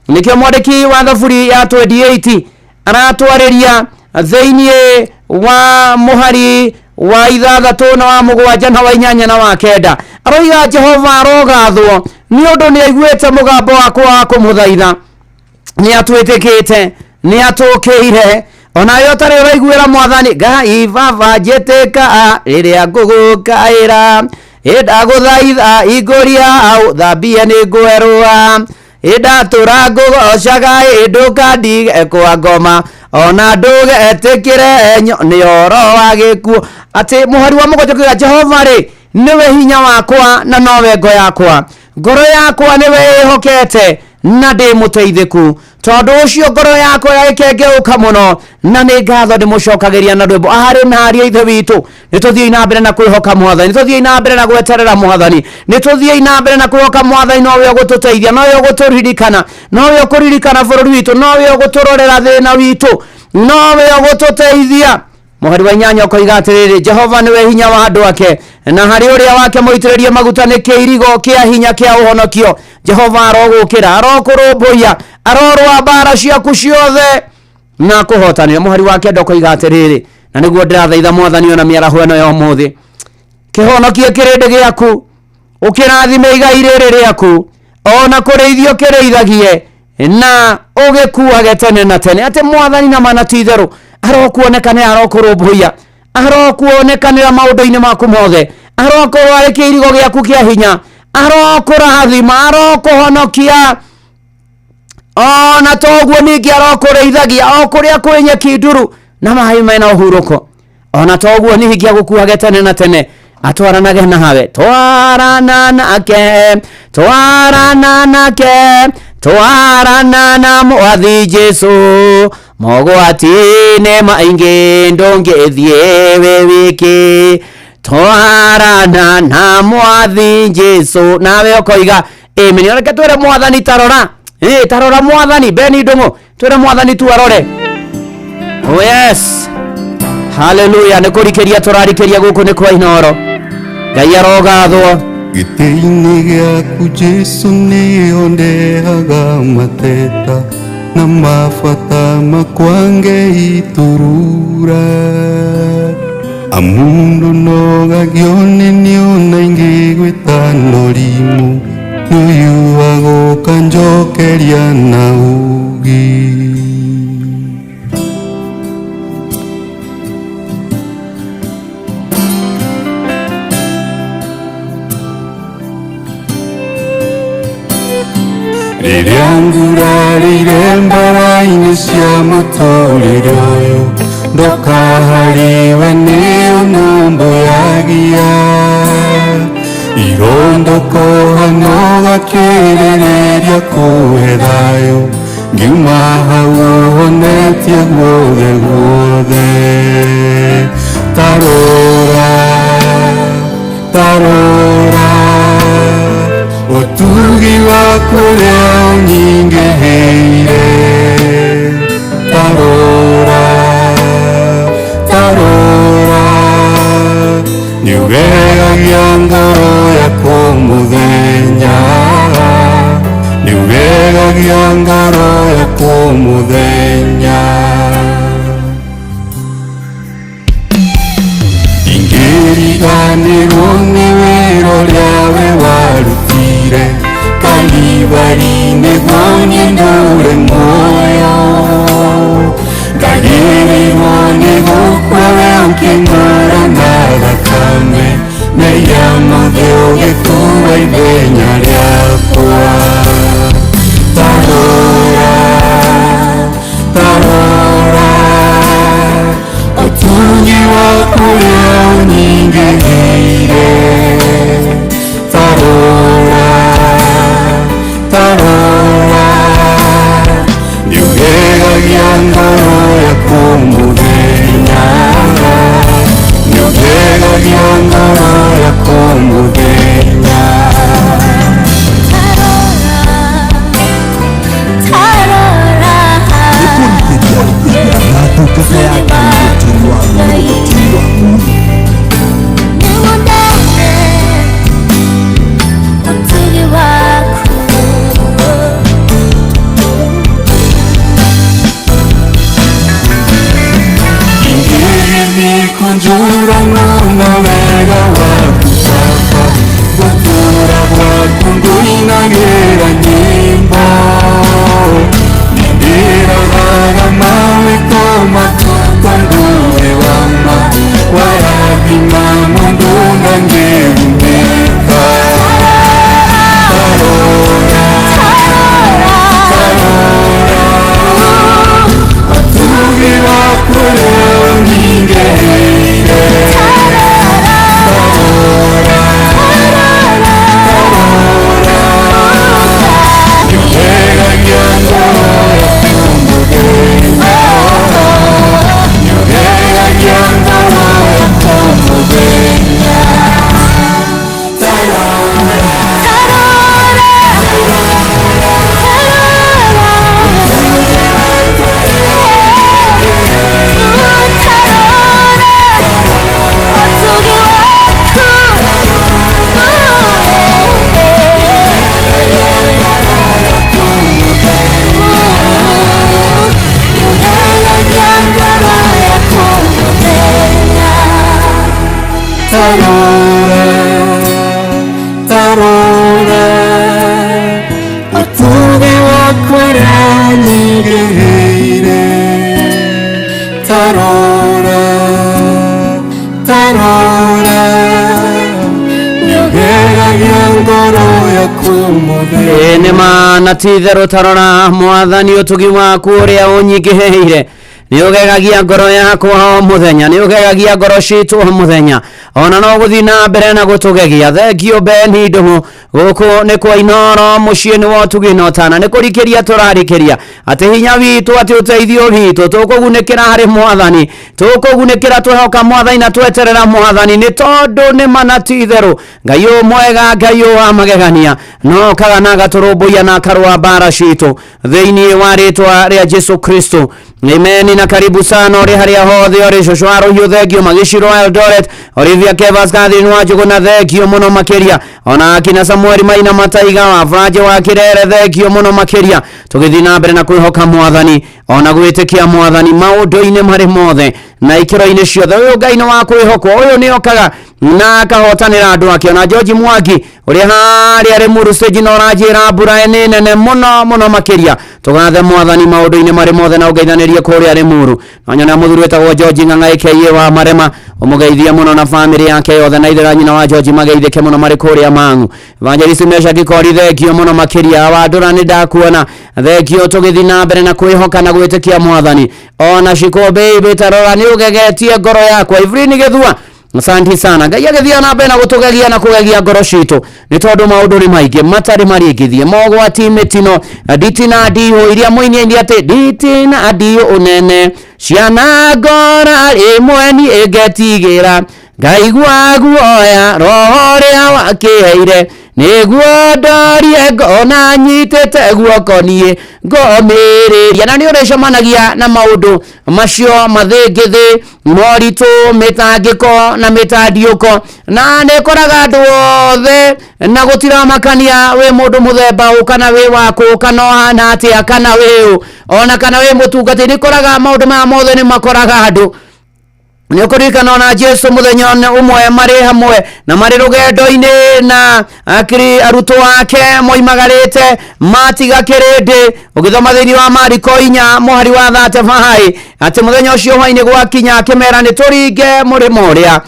Nĩkĩo mwandĩki wa thaburi ya 28 aratwarĩria thĩiniĩ wa mũhari wa 6 na wa 7 na wa 8 na wa 9, aroiga Jehova arogathwo nĩ ũndũ nĩ aiguĩte mũgambo wakwa wa kũmũthaitha, nĩ atwĩtĩkĩte, nĩ atũkĩire. Ona yo tarĩ ũraiguĩra mwathani Ngai baba njĩtĩka rĩrĩa ngũgũkaĩra, ĩndagũthaitha ingũria thambie nĩ ngwerũa, ĩndatũra ngũgocaga ĩndũkandige kwa ngoma, ona ndũgetĩkĩre nĩ oro wa gĩkuũ. Atĩ mũhari wa 7 kuga Jehova rĩ nĩwe hinya wakwa na nowe ngo yakwa, ngoro yakwa nĩwe ĩhokete na ndĩ mũteithĩku, tondũ ũcio ngoro yakwa yagĩkengeũka mũno na nĩ ngatho ndĩmũcokagĩria na rwĩmbo. Aharĩ na ariũ a Ithe witũ, nĩ tũthiĩi na mbere na kwĩhoka mwathani, nĩ tũthiĩi na mbere na gweterera mwathani, nĩ tũthiĩi na mbere na kwĩhoka mwathani. Nowe ũgũtũteithia, nowe ũgũtũririkana, nowe ũkũririkana bũrũri witũ, nowe ũgũtũrorera thĩna witũ, nowe ũgũtũteithia. Mũhari wa 8 ũkoiga atĩrĩrĩ, Jehova nĩwe hinya wa andũ ake, na harĩ ũrĩa wake mũitĩrĩrie maguta nĩ kĩirigo kĩa hinya kĩa ũhonokio. Jehova arogũkĩra, arokũrũmbũiya, arorũa mbara ciaku ciothe na kũhotanĩra. Mũhari wa 9 ũkoiga atĩrĩrĩ, na nĩguo ndĩrathaitha mwathani ona mĩaraho ĩno ya ũmũthĩ, kĩhonokie kĩrĩndĩ gĩaku, ũkĩrathime igai rĩrĩ rĩaku, ona kũrĩithio kĩrĩithagie na ũgĩkuage tene na tene. Atĩ mwathani na mana ti itherũ arokuonekanĩra, arokũrũmbũiya, arokuonekanĩra maũndũ-inĩ maku mothe, arokorwo arĩ kĩirigo gĩaku kĩa hinya, arokũrathima, arokũhonokia, ona toguo ningĩ arokũrĩithagia o kũrĩa kwĩ nyeki nduru na maĩ mena ũhurũko, ona toguo ningĩ agũkuage tene na tene, atwaranage nawe. Twarana nake, twarana nake, twarana na mwathi Jesu, mogwati-inĩ maingĩ ndũngĩthiĩ wĩ wiki, twarana na mwathi Jesu. Nawe ũkoiga amen. Reke twĩre mwathani tarora, tarora mwathani. Beni Ndũng'ũ, twĩre mwathani tu arore. Oh yes, haleluya. Nĩ kũrikĩria tũrarikĩria gũkũ nĩ kwa Inooro. Ngai arogathwo. Gĩtĩ-inĩ gĩaku Jesu nĩho ndehaga mateta na mabata makwa ngeiturura, amundu nogagio nĩ niona ingĩgwĩta norimũ, nĩũyuaga ũkanjokeria na ũũgĩ. Rĩrĩa ngurarĩire mbara-inĩ cia mũtũrĩre ũyũ, ndoka harĩwe nĩũnũmbũyagia, irondoko hanoga Ũgakĩrĩrĩria kũhe thayũ ngiuma hau ũhonetie guothe guothe tarora tarora ũtugi waku ũrĩa ũnyingĩhĩire tarora tarora nĩũgegagia ngoro yakwa mũthenya nĩũgegagia ngoro yakwa mũthenya ingĩriganĩrwo nĩ wĩra ũrĩa we warutire Kalivari nĩguo niĩ ndũre muoyo ndagĩrĩirwo nĩ gũkua we ũkĩngũra na thakame mehia mothe ũgĩkua ithenya rĩakwa tarora tarora ũtugi waku ũrĩa ũnyingĩhĩire tarora tarora nĩũgegagia ngoro yakwa mũthenya nĩũgegagia ngoro yakwa mũthenya. Na ndungata ya Ngai Mũturi wa Mũiru. Kunjurano na wega waku Baba gũtũũra gwaku ngũinagĩra nyĩmbo nĩndĩroraga mawĩko maku tondũ wĩ wa ma warathima mũndũ ndangĩgunĩka tarora tarora ũtugi waku ũrĩa ũnyingĩhĩire tarora tarora nĩũgegagia ngoro yakwa mũthenya nĩũgegagia ngoro yakwa mũthenya tarora tarora tarora ũtugi waku ũrĩa ũnyingĩhĩire tarora tarora nĩũgegagia ngoro yaku mũthenya. Ĩ nĩ ma na ti itherũ tarora mwathani ũtugi waku ũrĩa ũnyingĩhĩire nĩ ũgegagia ngoro yakwa o mũthenya nĩ ũgegagia ngoro citũ o mũthenya ona no gũthiĩ na mbere na gũtũgegia thengio Beni Ndũng'ũ gũkũ nĩ kwa Inooro mũciĩ nĩ wa ũtugi na ũtana nĩ kũrikĩria tũrarikĩria atĩ hinya witũ atĩ ũteithio witũ tũkũgunĩkĩra harĩ mwathani tũkũgunĩkĩra twehoka mwathani na tweterera mwathani nĩ tondũ nĩ mana ti itherũ Ngai ũyũ mwega Ngai ũyũ wa magegania no okaga na agatũrũmbũiya na akarũa mbara citũ thĩinĩ wa rĩtwa rĩa Jesu Kristo. Amen na karibu sana uri haria hothe uri cũcũ wa rũhiũ thengio magĩcirwo Eldoret Olivia Kevas Catherine wa Njũgũna thengio mũno makĩria ona akina Samuel Maina Mataiga wa Branje wa Kirere thengio mũno makĩria tũgĩthiĩ na mbere na kwĩhoka mwathani ona gwĩtĩkia mwathani maũndũ-inĩ marĩ mothe na ikĩro-inĩ ciothe ũyũ Ngai nĩ wa kwĩhokwo ũyũ nĩ okaga na akahotanĩra andũ ake ona George Mwangi ũrĩa harĩa Limuru stage na ũranjĩra mbura nĩ nene mũno mũno makĩria tũgathe mwathani maũndũ-inĩ marĩ mothe na ũngeithanĩrie kũrĩa Limuru no nyona mũthuri wĩtagwo George Ng'ang'a aka wa Marema ũmũgeithie mũno na famĩlĩ yake yothe na ithe nyina wa George mageithĩke mũno marĩ kũrĩa Mang'u. Evangelist Mesha Gĩkori thengio mũno makĩria Wandũra nĩ ndakuona thengio tũgĩthiĩ na mbere na kwĩhoka na gwĩtĩkia mwathani ona Shiko baby tarora nĩ ũgegetie ngoro yakwa Evelyn Gĩthua Asante sana. Ngai agĩthiĩ na mbere na gũtũgegia na kũgegia ngoro citũ nĩ tondũ maũndũ nĩ maingĩ matarĩ marĩngĩthiĩ mogwati mĩtino nditi na ndihũ iria mũini ainire atĩ nditi na ndihũ nene ciana ngora rĩmwe niĩ ngetigĩra ngaigua guoya roho ũrĩa wakĩheire nĩguo ndorie ngona nyitĩte guoko niĩ ngomĩrĩria. Na nĩ ũrĩcemanagia na maũndũ macio mathĩngĩthĩ moritũ mĩtangĩko na mĩtandiũko na nĩ ĩkoraga andũ othe na gũtiramakania wĩ mũndũ mũthemba ũ kana wĩ wakũ kana ũhana atĩa kana wĩ ũ ona kana wĩ mũtungatĩri. Nĩ ĩkoraga maũndũ maya mothe nĩ makoraga andũ. Nĩ ũkũririkana ona Jesu mũthenya ũmwe marĩ hamwe na marĩ rũgendo-inĩ na akiri arutwo ake moimagarĩte matiga kĩrĩndĩ. Ũgĩthoma thĩinĩ wa Mariko 4 mũhari wa 35 atĩ mũthenya ũcio hwainĩ gwakinya akĩmera nĩ tũringe mũrĩmo ũrĩa.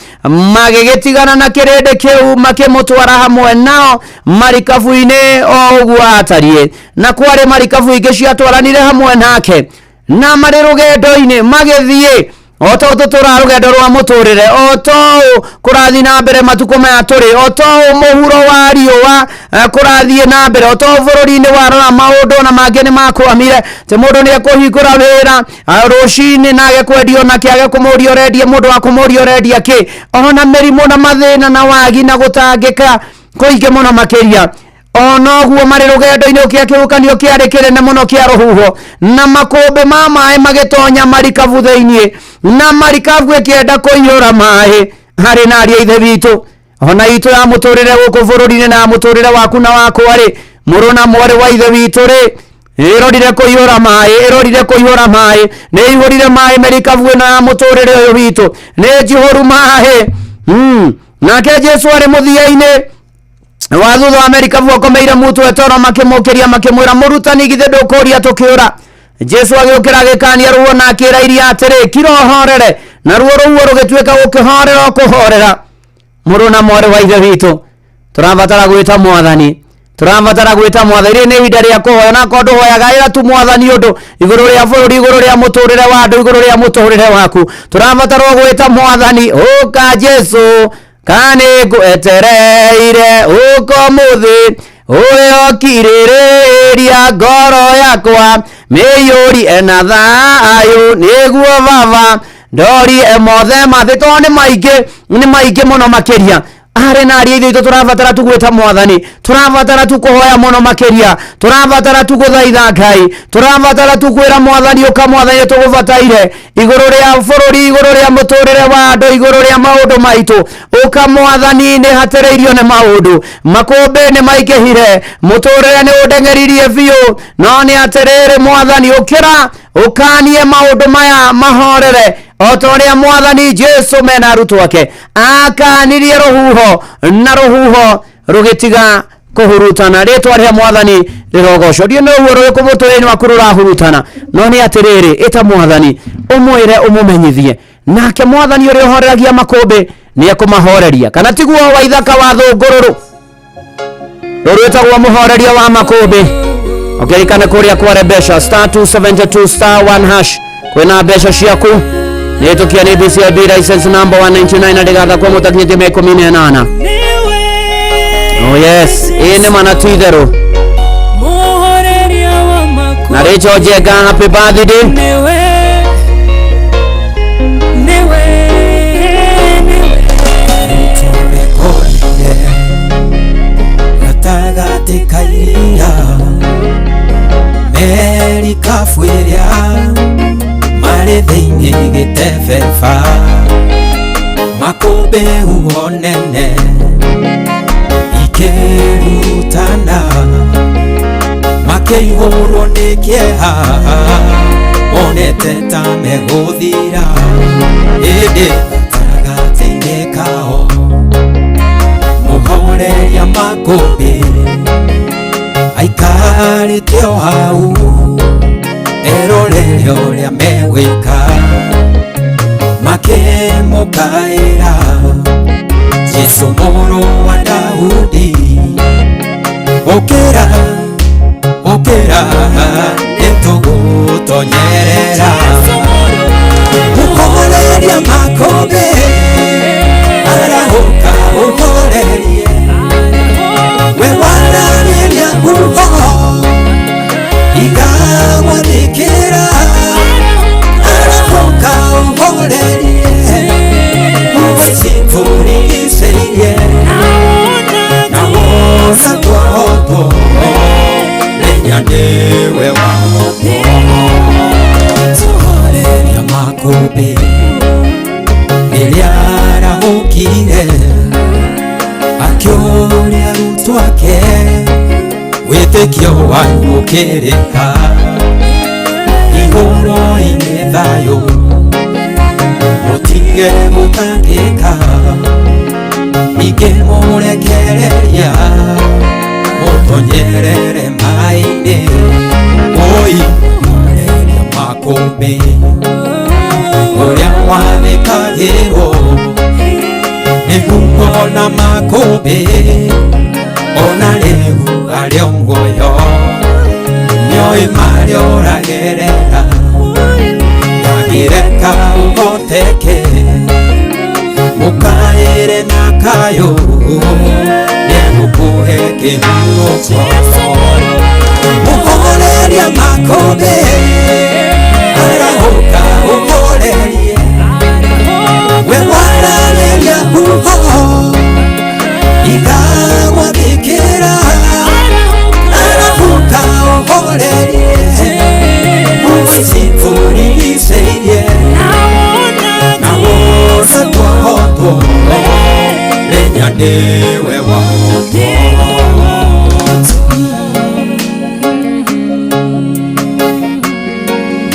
Magĩgĩtigana na kĩrĩndĩ kĩu makĩmũtwara hamwe nao marikabu-inĩ o ũguo atariĩ, na kwarĩ marikabu ingĩ ciatwaranire hamwe nake na marĩ rũgendo-inĩ magĩthiĩ o ta ũũ tũra rũgendo rwa mũtũrĩre o ta ũũ kũrathiĩ na mbere matukũ maya tũrĩ o ta ũũ mũhuro wa riũa kũrathiĩ na mbere o ta ũũ bũrũri-inĩ warora maũndũ na mangĩ nĩ makwamire atĩ mũndũ nĩ ekũhingũra wĩra rũcinĩ na age kwendio na kĩage kũmũria ũrendia mũndũ wa kũmũria ũrendia kĩ ona mĩrimũ na mathĩna na wagi na gũtangĩka kũingĩ mũno makĩria. Ona ũguo marĩ rũgendo-inĩ ũkĩa kĩhuhũkanio kĩarĩ kĩnene mũno kĩa rũhuho na makũmbĩ ma maĩ magĩtonya marikabu thĩinĩ na marikabu ĩkĩenda kũiyũra maĩ. Harĩ na aria ithe witũ ona itũ ya mũtũrĩre gũkũ bũrũri-inĩ na mũtũrĩre waku na wakwa rĩ mũrũ na mwarĩ wa ithe witũ rĩ ĩrorire kũiyũra maĩ ĩrorire kũiyũra maĩ nĩ ĩihũrire maĩ marikabu ĩno ya mũtũrĩre ũyũ witũ nĩ njihũru maĩ. Nake Jesu arĩ mũthia-inĩ wa thutha wa marikabu akomeire mũtwe toro makĩmũkĩria makĩmwĩra mũrutani githĩ ndũkũria tũkĩũra. Jesu agĩũkĩra agĩkania ruo na akĩra iria atĩrĩ kira ũhorere, naruo rũhuho rũgĩtuĩka gũkĩhorera o kũhorera. Mũrũ na mwarĩ wa ithe witũ tũrabatara gwĩta mwathani tũrabatara gwĩta mwathani. Rĩrĩ nĩ ihinda rĩa kũhoya na korwo ndũhoyaga ĩra tu mwathani ũndũ igũrũ rĩa bũrũri igũrũ rĩa mũtũrĩre wa andũ igũrũ rĩa mũtũrĩre waku. Tũrabatara gwĩta mwathani ũka Jesu kani ngwetereire ũka ũmũthĩ ũyũ okirĩrĩria ngoro yakwa mĩiyũri ena thayũ nĩguo baba ndorie mothe mathĩ tondũ nĩ maingĩ mũno makĩria. Arĩ na aria ithe witũ tũrabatara tu gwĩta mwathani tũrabatara tu kũhoya mũno makĩria tũrabatara tu gũthaitha Ngai tũrabatara tu kwĩra mwathani ũka mwathani tũgũbataire igũrũ rĩa bũrũri igũrũ rĩa mũtũrĩre wa andũ igũrũ rĩa maũndũ maitũ. Ũka mwathani nĩ hatĩrĩirio nĩ maũndũ makũmbĩ nĩ maingĩhire mũtũrĩre nĩ ũndeng'eririe biũ no nĩ atĩrĩrĩ mwathani ũkĩra ũkanie maũndũ maya mahorere o ta ũrĩa mwathani Jesu mena arutwo ake akanirie rũhuho na rũhuho rũgĩtiga kũhurutana. Rĩtwa rĩa mwathani rĩrogocwo. Ndiũ nĩ ũguo rũrĩkũ mũtũrĩre-inĩ waku rũrahurutana no nĩ atĩrĩrĩ ĩta mwathani ũmwĩre ũmũmenyithie nake mwathani ũrĩa ũhoreragia makũmbĩ nĩ ekũmahoreria. Kana tiguo wa ithaka wa thũngũrũrũ rũrũ rwĩtagwo mũhoreria wa makũmbĩ. Ũkĩririkana kũrĩa kware mbeca star 272 star 1 hash kwĩna mbeca ciaku nĩtũkia nĩ BCIB license number 199 na ndĩgathakwo mũtakinyĩtie mĩaka 18. Oh yes, ĩĩ nĩ mana tu itherũ. Na Rachel Njenga happy birthday. Gatagatĩ ka iria merikabu ĩrĩa marĩ thĩinĩ gĩtebeba makũmbĩ huho nene ikĩrutana makĩihũrwo nĩ kĩeha monete ta megũthira ĩndĩ gatagatĩ-inĩ kao mũhoreria makũmbĩ aikarĩte o hau erorere ũrĩa megwĩka makĩmũkaĩra Jesu mũrũ wa Daudi ũkĩra ũkĩra nĩtũgũtonyerera mũhoreria makũmbĩ Wĩtĩkio wanyu ũkĩrĩha igũrũ-inĩ thayũ mũtige gũtangĩka ningĩ mũrekereria mũtonyerere maĩ-inĩ oi mũreria makũmbĩ ũrĩa wathĩkagĩrwo nĩ humo na makũmbĩ ona rĩu arĩ o muoyo nĩoĩ marĩa ũragerera ndangĩreka ũhoteke mũkaĩre na kayũ nĩegũkũhe kĩhurũko mũhoreria makũmbĩ arahũka ũhorerie we wararĩria huho ikamwathĩkĩra arahũka ũhorerie huho icitũrigicĩirie na wona twahotwo menya nĩwe wahotwo.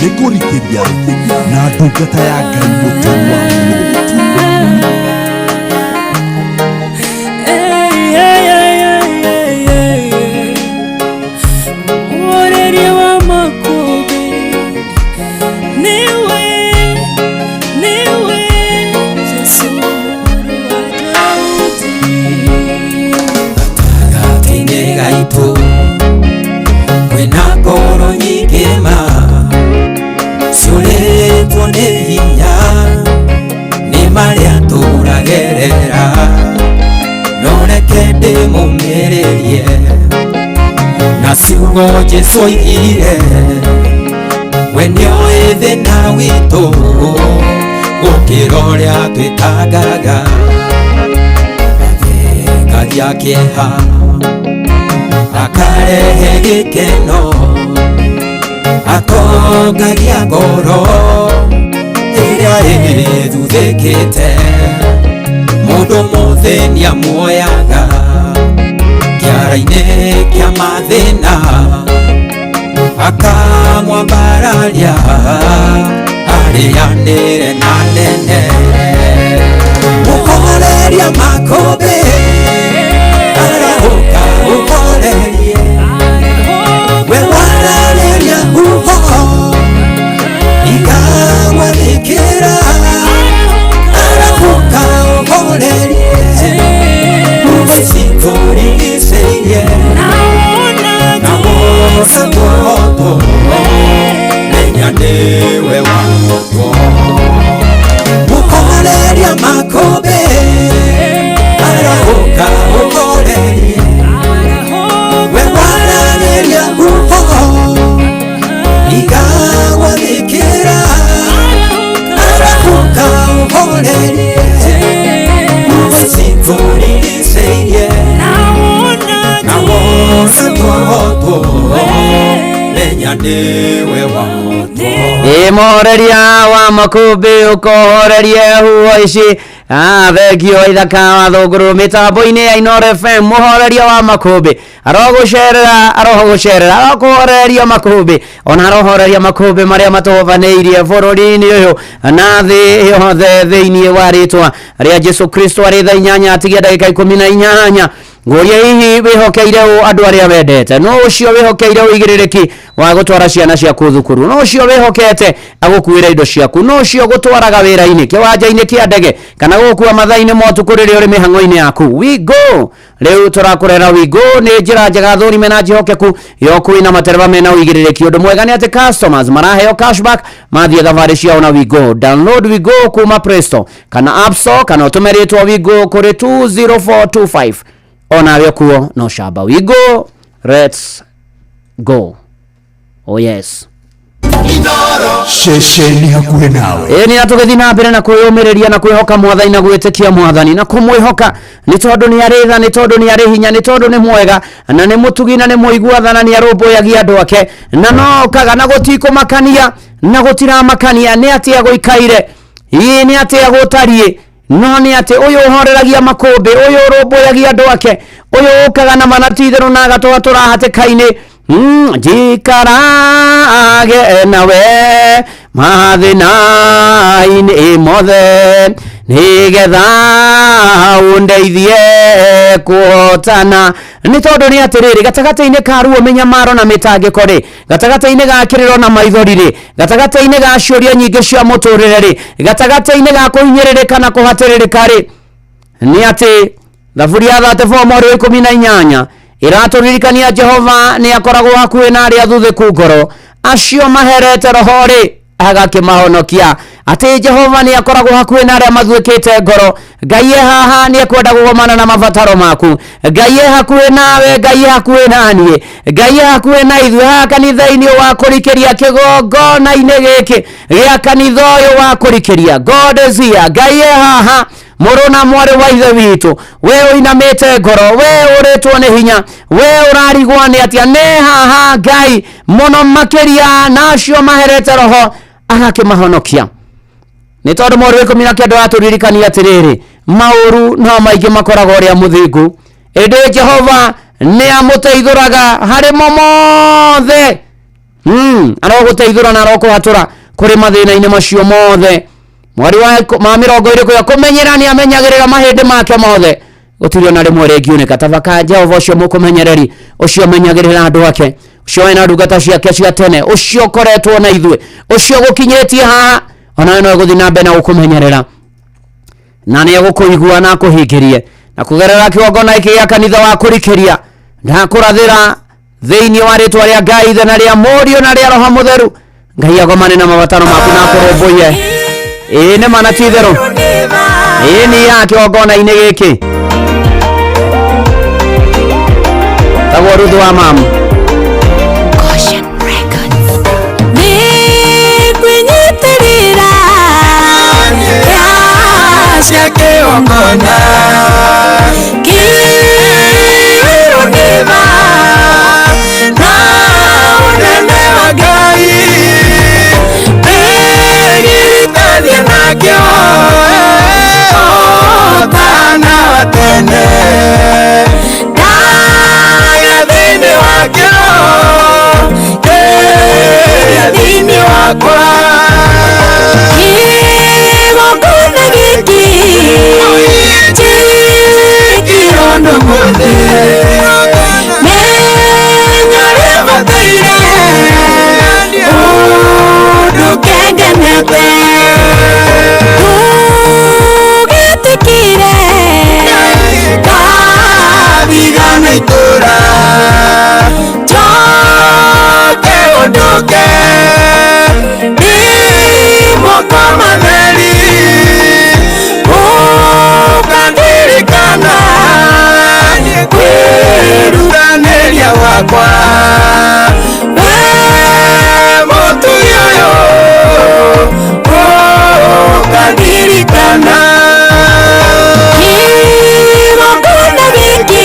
Nĩ kũrikĩria na ndungata ya Ngai mũturi wa mũirũ. Mũhoreria wa makũmbĩ nĩwe, nĩwe Jesũ mũrũ wa Daudi. Gatagatĩ-inĩ gaitũ kwĩna ngoro nyingĩ ma ciũrĩtwo nĩ hinya nĩ marĩa tũragerera no reke ndĩmũmĩrĩrie na ciugo Jesũ oigire we nĩoĩ thĩna witũ gũkĩra ũrĩa twĩtangaga athengagia kĩeha akarehe gĩkeno atongagia ngoro ĩrĩa ĩthuthĩkĩte mũndũ mũthĩni amuoyaga kĩara-inĩ kĩa mathĩna akamwambararia arĩanĩre na nene mũhoreria makũmbĩ arahũka ũhorerie we wararĩria huho ikamwathĩkĩra arahũka ũhorerie huho icitũrigicĩirie na wona twahotwo menya nĩwe wahotwo mũhoreria makũmbĩ arahũka ũhorerie we wararĩria huho ikamwathĩkĩra arahũka ũhorerie huho icitũrigicĩirie na wona twahotwo menya nĩwe wahotwo. Ĩ mũhoreria wa makũmbĩ ũkohorerie huho ici. Thengio ithaka wa thũngũrũ mĩtambo-inĩ ya Inooro FM mũhoreria wa makũmbĩ arogũcerera arogũcerera arokũhoreria makũmbĩ ona arohoreria makũmbĩ marĩa matũhobanĩirie bũrũri-inĩ ũyũ na thĩ yothe thĩinĩ wa rĩtwa rĩa Jesu Kristo arĩ thaa 8 atigia ndagĩka 18. Ngũria hihi wĩhokeire ũ andũ arĩa wendete no ũcio wĩhokeire ũigĩrĩrĩki wa gũtwara ciana ciaku thukuru no ũcio wĩhokete agũkuĩra indo ciaku no ũcio gũtwaraga wĩra-inĩ kĩwanja-inĩ kĩa ndege kana gũgũkua mathaa-inĩ ma ũtukũ rĩrĩa ũrĩ mĩhang'o-inĩ yaku. We go rĩu tũrakũrera We go nĩ njĩra njega thũrime na njĩhokeku ya ũkui na matereba mena ũigĩrĩrĩki. Ũndũ mwega nĩ atĩ customers maraheo cashback mathiĩ thabarĩ ciao na We go. Download We go kuma Play Store kana App Store kana ũtũme rĩtwa We go kũrĩ 20425 onawe kuo no shamba. We go, let's go. Oh yes. Ceceni hakuhĩ nawe. Ĩ nĩ atũgĩthiĩ na mbere na kwĩyũmĩrĩria na kwĩhoka mwathani na gwĩtĩkia mwathani na kũmwĩhoka nĩ tondũ nĩ arĩ tha nĩ tondũ nĩ arĩ hinya nĩ tondũ nĩ mwega na nĩ mũtugi na nĩ mũigua tha na nĩ arũmbũyagia andũ ake na no okaga na gũtikũmakania na gũtiramakania nĩ atĩa gũikaire ĩ nĩ atĩa gũtariĩ No nĩ atĩ ũyũ ũhoreragia makũmbĩ, ũyũ ũrũmbũyagia andũ ake, ũyũ ũkaga na mana ti itherũ na agatwatũra hatĩka-inĩ. Njikarage nawe mathĩna-inĩ mothe nĩgetha ũndeithie kũhotana. Nĩ tondũ nĩ atĩrĩrĩ, gatagatĩ-inĩ ka ruo, mĩnyamaro na mĩtangĩko rĩ, gatagatĩ-inĩ ga kĩrĩro na maithori rĩ, gatagatĩ-inĩ ga ciũria nyingĩ cia mũtũrĩre rĩ, gatagatĩ-inĩ ga kũhinyĩrĩrĩka na kũhatĩrĩrĩka rĩ, nĩ atĩ Thaburi ya 34 mweri wa 18 ĩratũririkania Jehova nĩ akoragwo hakuhĩ na arĩa athuthĩku ngoro, acio maherete roho rĩ agakĩmahonokia. Atĩ Jehova nĩ akoragwo hakuhĩ na arĩa mathuĩkĩte ngoro. Ngai e haha nĩ ekwenda kũgomana na mabataro maku. Ngai e hakuhĩ nawe, Ngai e hakuhĩ naniĩ, Ngai e hakuhĩ na ithuĩ haha kanitha-inĩ wa kũrikĩria, kĩgongona-inĩ gĩkĩ gĩa kanitha ũyũ wa kũrikĩria. God is here. Ngai e haha, mũrũ na mwarĩ wa ithe witũ, we ũinamĩte ngoro, we ũrĩtwo nĩ hinya, we ũrarigwo nĩ atĩa, nĩ haha Ngai mũno makĩria na acio maherete roho agakĩmahonokia. Nĩ tondũ mweri wa 19 watũririkania atĩrĩrĩ, maũru no maingĩ makoragwo ũrĩa mũthingu, ĩndĩ Jehova nĩ amũteithũraga harĩ mo mothe. Arogũteithũra na arokũhatũra kũrĩ mathĩna-inĩ macio mothe. Mweri wa ma 20 kuya kũmenyera nĩ amenyagĩrĩra mahĩndĩ make mothe, gũtirĩ ona rĩmwe rĩngiunĩka. Tabaka Jehova ũcio mũkũmenyereri, ũcio ũmenyagĩrĩra andũ ake, ũcio wĩna ndungata ciake cia tene, ũcio ũkoretwo na ithuĩ, ũcio ũgũkinyĩtie haha, onawe no egũthiĩ na mbere na gũkũmenyerera na nĩ egũkũigua na akũhingĩrie. Na kũgerera kĩgongona gĩkĩ gĩa kanitha wa kũrikĩria, ndakũrathĩra thĩinĩ wa rĩtwa rĩa Ngai Ithe na rĩa Mũriũ na rĩa Roho Mũtheru, Ngai agomane na mabataro maku na akũrũmbũiye. Ĩĩ nĩ mana ti itherũ, ĩĩ nĩ ya kĩgongona-inĩ gĩkĩ tagwo Ruthu wa mamu. Nĩngwĩnyitĩrĩra cia kĩgongona kĩirwo nĩ tha na ũnene wa Ngai, ndĩgiritanie nakĩo ũtana wa tene, ndagĩa thĩinĩ wakĩo kĩrĩa thĩinĩ wakwa. Kĩgongona gĩkĩ njĩkĩrwo ũndũ mũthĩ, menya ũrĩa bataire ũndũ kengenete, tũgĩtĩkĩre ndathigana itũra njoke ũndũke ndĩ moko matheri, ũkandirikana kwĩrutanĩria gwakwa, we mũtugi ũyũ ũkandirikana. Kĩgongona gĩkĩ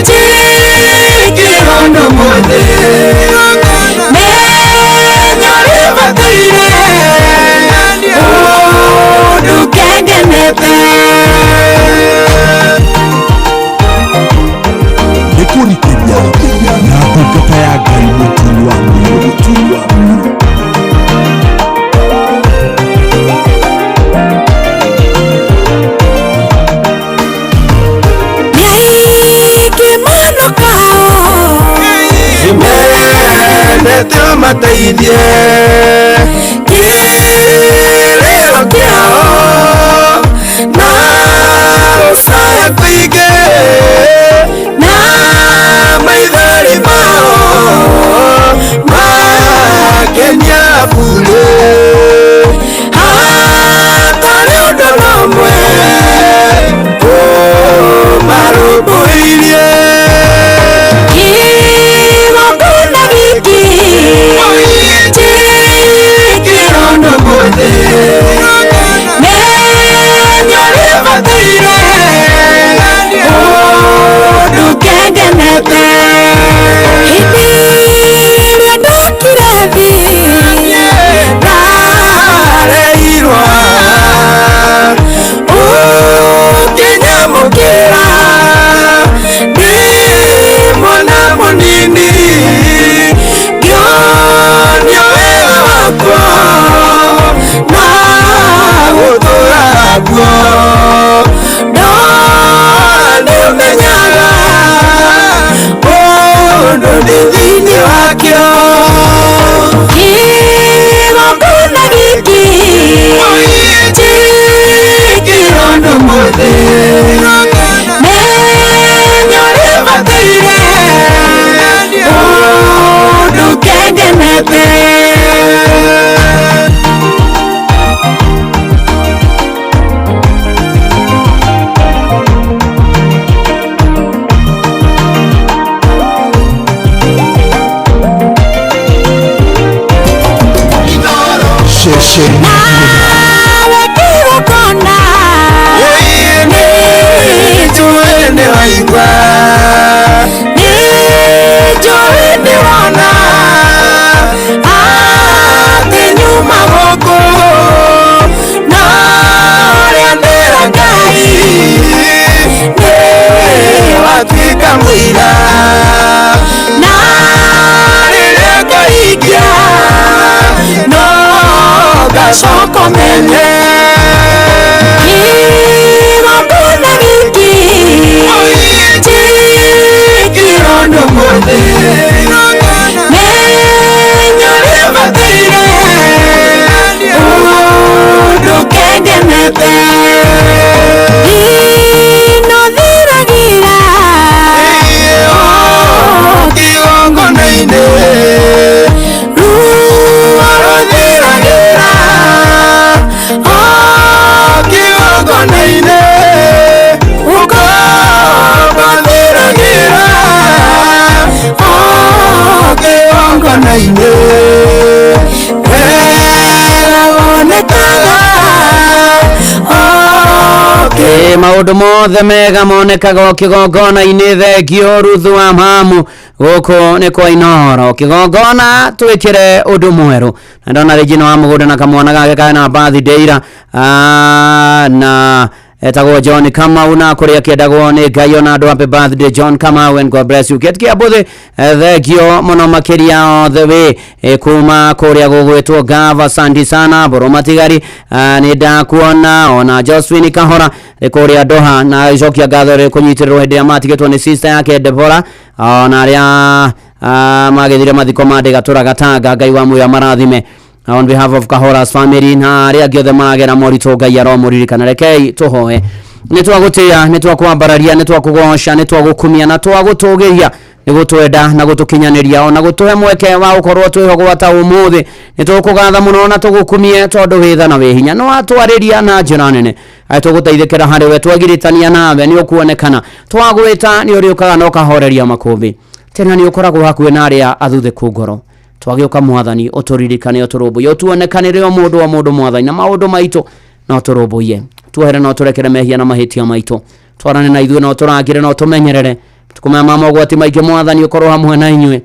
njĩkĩrwo ũndũ mũthĩ, menya ũrĩa bataire ũndũ kengenete. Nĩ kũrikĩria na ndungata ya Ngai mũturi wa mũirũ, mũturi wa mũirũ. Nĩaingĩ mũno kao Mendete ũmateithie kĩrĩro kĩao na gũcaya kũingĩ na maithori mao makenia burĩ, hatarĩ ũndũ n'ũmwe ũmarũmbũirie. Kĩgongona gĩkĩ njĩkĩrwo ũndũ mũthĩ, menya Njĩkĩrondo mũthĩ Menya ũrĩa bataire Ũndũ kengenete. Nawe kĩgongona nĩnjũĩ nĩwaigua, nĩnjũĩ nĩwona atĩ nyuma gũkũ na ũrĩa ndĩra Ngai nĩwatuĩka mũira na rĩrĩa ngahingia no ngacoka menye kĩgongona gĩkĩ njĩkĩrondo mũthĩ menya ũrĩa bataire ũndũ kengenete inothiragira kĩgongona-inĩ ruo rũthiragĩra kĩgongona-inĩ ũkombo thiragĩra kĩgongona-inĩ wega wonekaga. Maũndũ mothe mega monekaga kĩgongona-inĩ. Thengio Ruthu wa Mamu, gũkũ nĩ kwa Inooro. Kĩgongona twĩkĩre ũndũ mwerũ. Na ndona Regina wa mũgũnda na kamwana gake kena birthday ira, na etagwo John Kamau na kũrĩa kĩendagwo nĩ Ngai ona andũ. Happy birthday John Kamau and God bless you. Kĩeti kĩa mbũthĩ, thengio mũno makĩria all the way kuma kũrĩa gũgwĩtwo Gava. Sandi sana Mbũrũ Matigari, nĩ ndakuona. Ona Josephine Kahora nĩ kũrĩa Doha na icokia ngatho rĩ kũnyitĩrĩrwo hĩndĩ ĩrĩa matigĩtwo nĩ sister yake Deborah, ona arĩa magĩthire mathiko ma Ndĩgatũra Gatanga. Ngai wa muoyo marathime on behalf of Kahora's family na arĩa angĩ othe maragera moritũ, Ngai aromũririkana. Rekei tũhoe. Nĩ twagũtĩĩa, nĩ twakwambararia, nĩ twakũgoca, nĩ twagũkumia na twagũtũgĩria nĩ gũtwenda na gũtũkinyanĩria ona gũtũhe mweke wa gũkorwo twĩho gwata ũmũthĩ. Nĩ tũkũgatha mũno na tũgũkumie tondũ wĩ tha na wĩ hinya, nĩ watwarĩria na njĩra nene. Aĩ tũgũteithĩkĩra harĩ we, twagiritania nawe nĩ ũkuonekana, twagwĩta nĩ ũrĩũkaga na ũkahoreria makũmbĩ tena, nĩ ũkoragwo hakuhĩ na arĩa athuthĩku ngoro. Twagĩũka mwathani, ũtũririkane, ũtũrũmbũiye, ũtuonekanĩre o mũndũ o mũndũ mwathani na maũndũ maitũ, no tũrũmbũiye, tuohere no tũrekere mehia na mahĩtia maitũ, twarane na ithuĩ, no tũrangĩre, no tũmenyerere tũkũmaya ma mogwati maingĩ. Mwathani, ũkorwo hamwe na inyuĩ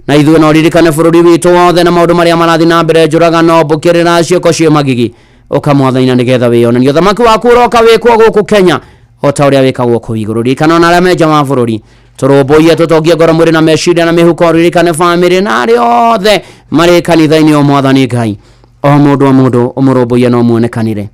na ithuĩ, no ririkane bũrũri witũ wothe na maũndũ marĩa marathiĩ na mbere, njũragano, mbũkĩrĩra, ciĩko ciĩ magigi. Ũka mwathani na nĩgetha wĩyonanie. Ũthamaki waku ũroka wĩkwo gũkũ Kenya o ta ũrĩa wĩkagwo kũu igũrũ. Ririkana ona arĩa me nja wa bũrũri, tũrũmbũiye, tũtongie ngoro, mwĩrĩ na meciria na mĩhuko. Ririkane bamĩrĩ na arĩa othe marĩ kanitha-inĩ. O mwathani Ngai, o mũndũ o mũndũ ũmũrũmbũiye na ũmuonekanĩre.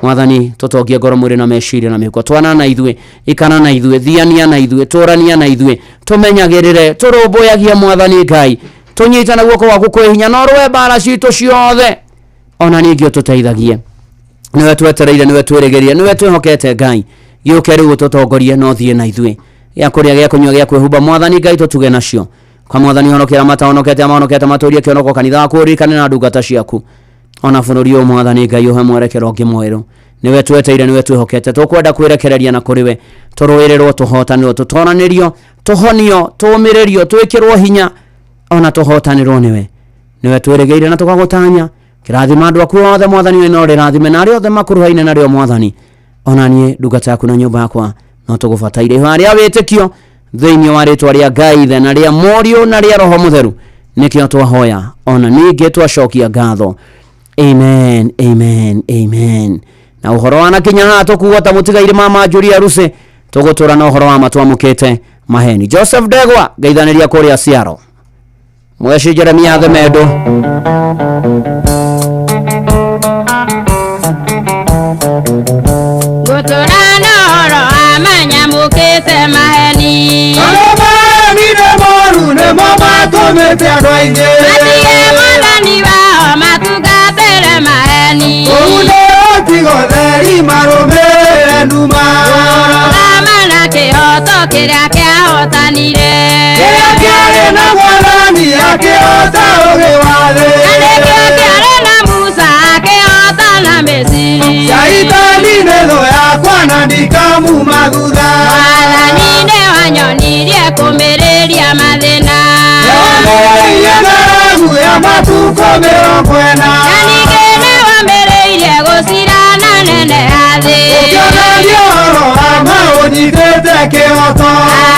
Mwathani, tũtongie ngoro, mwĩrĩ na meciria na mĩhuko. Twana na ithuĩ, ikana na ithuĩ, thiania na ithuĩ, tũrania na ithuĩ, tũmenyagĩrĩre, tũrũmbũyagie. Mwathani Ngai, tũnyitane guoko gwaku kwĩ hinya na ũrũe mbara citũ ciothe, ona ningĩ ũtũteithagie. Nĩwe twetereire, nĩwe twĩrĩgĩrĩire, nĩwe twĩhokete. Ngai, gĩũke rĩu ũtũtongorie na ũthiĩ na ithuĩ. Gĩa kũrĩa, gĩa kũnyua, gĩa kwĩhumba, mwathani Ngai, tũtuge nacio. Kwa mwathani, honokera matahonokete, mahonokete matũrie kĩonoko. Kanitha waku ũririkane na ndungata ciaku, ona bũrũri ũyũ mwathani Ngai ũhe mwerekero ũngĩ mwerũ. Nĩwe tweteire, nĩwe twĩhokete, tũkwenda kwĩrekereria na kũrĩ we, tũrũĩrĩrwo, tũhotanĩrwo, tũtoranĩrio, tũhonio, tũũmĩrĩrio, twĩkĩrwo hinya ona tũhotanĩrwo nĩwe. Nĩwe twĩrĩgĩire na tũkagũtanya. Kĩrathima andũ aku othe mwathani, we no rĩrathime na arĩa othe makuruhaine narĩo mwathani. Ona niĩ ndungata yaku na nyũmba yakwa no tũgũbataire. Ihoya rĩa wĩtĩkio thĩinĩ wa rĩtwa rĩa Ngai Ithe na rĩa Mũriũ na rĩa Roho Mũtheru nĩkĩo twahoya ona ningĩ twacokia ngatho. Amen, amen, amen. Na ũhoro wanakinya haha tũkuga ta mũtigaire mama Julia Ruse, tũgũtũra na ũhoro wa matwamũkĩte maheni. Joseph Ndegwa, ngeithanĩria kũrĩa Ciaro mweci Jeremia Themendo. Ngũtũra na ũhoro wa manyamũkĩte maheni. Maheni nĩ moru, nĩmo matũmĩte andũ aingĩ matige mwathani wao matungatĩre maheni. Kũu Kĩrĩa kĩahotanire. Kĩrĩa kĩarĩ na mwathani akĩhota ũgĩ wa thĩ. Na nĩkĩo kĩarĩ na Musa akĩhota na Misiri. Shaitani nĩ thũ yakwa na ndikamuma thutha. Mwathani nĩwanyonirie kũmĩrĩria mathĩna. Nĩwamĩrĩirie ng'aragu ya matukũ 40. Na ningĩ nĩwamĩrĩirie gũcirana nene ya thĩ. Ũkĩonania ũhoro wa ma ũnyitĩte kĩhoto.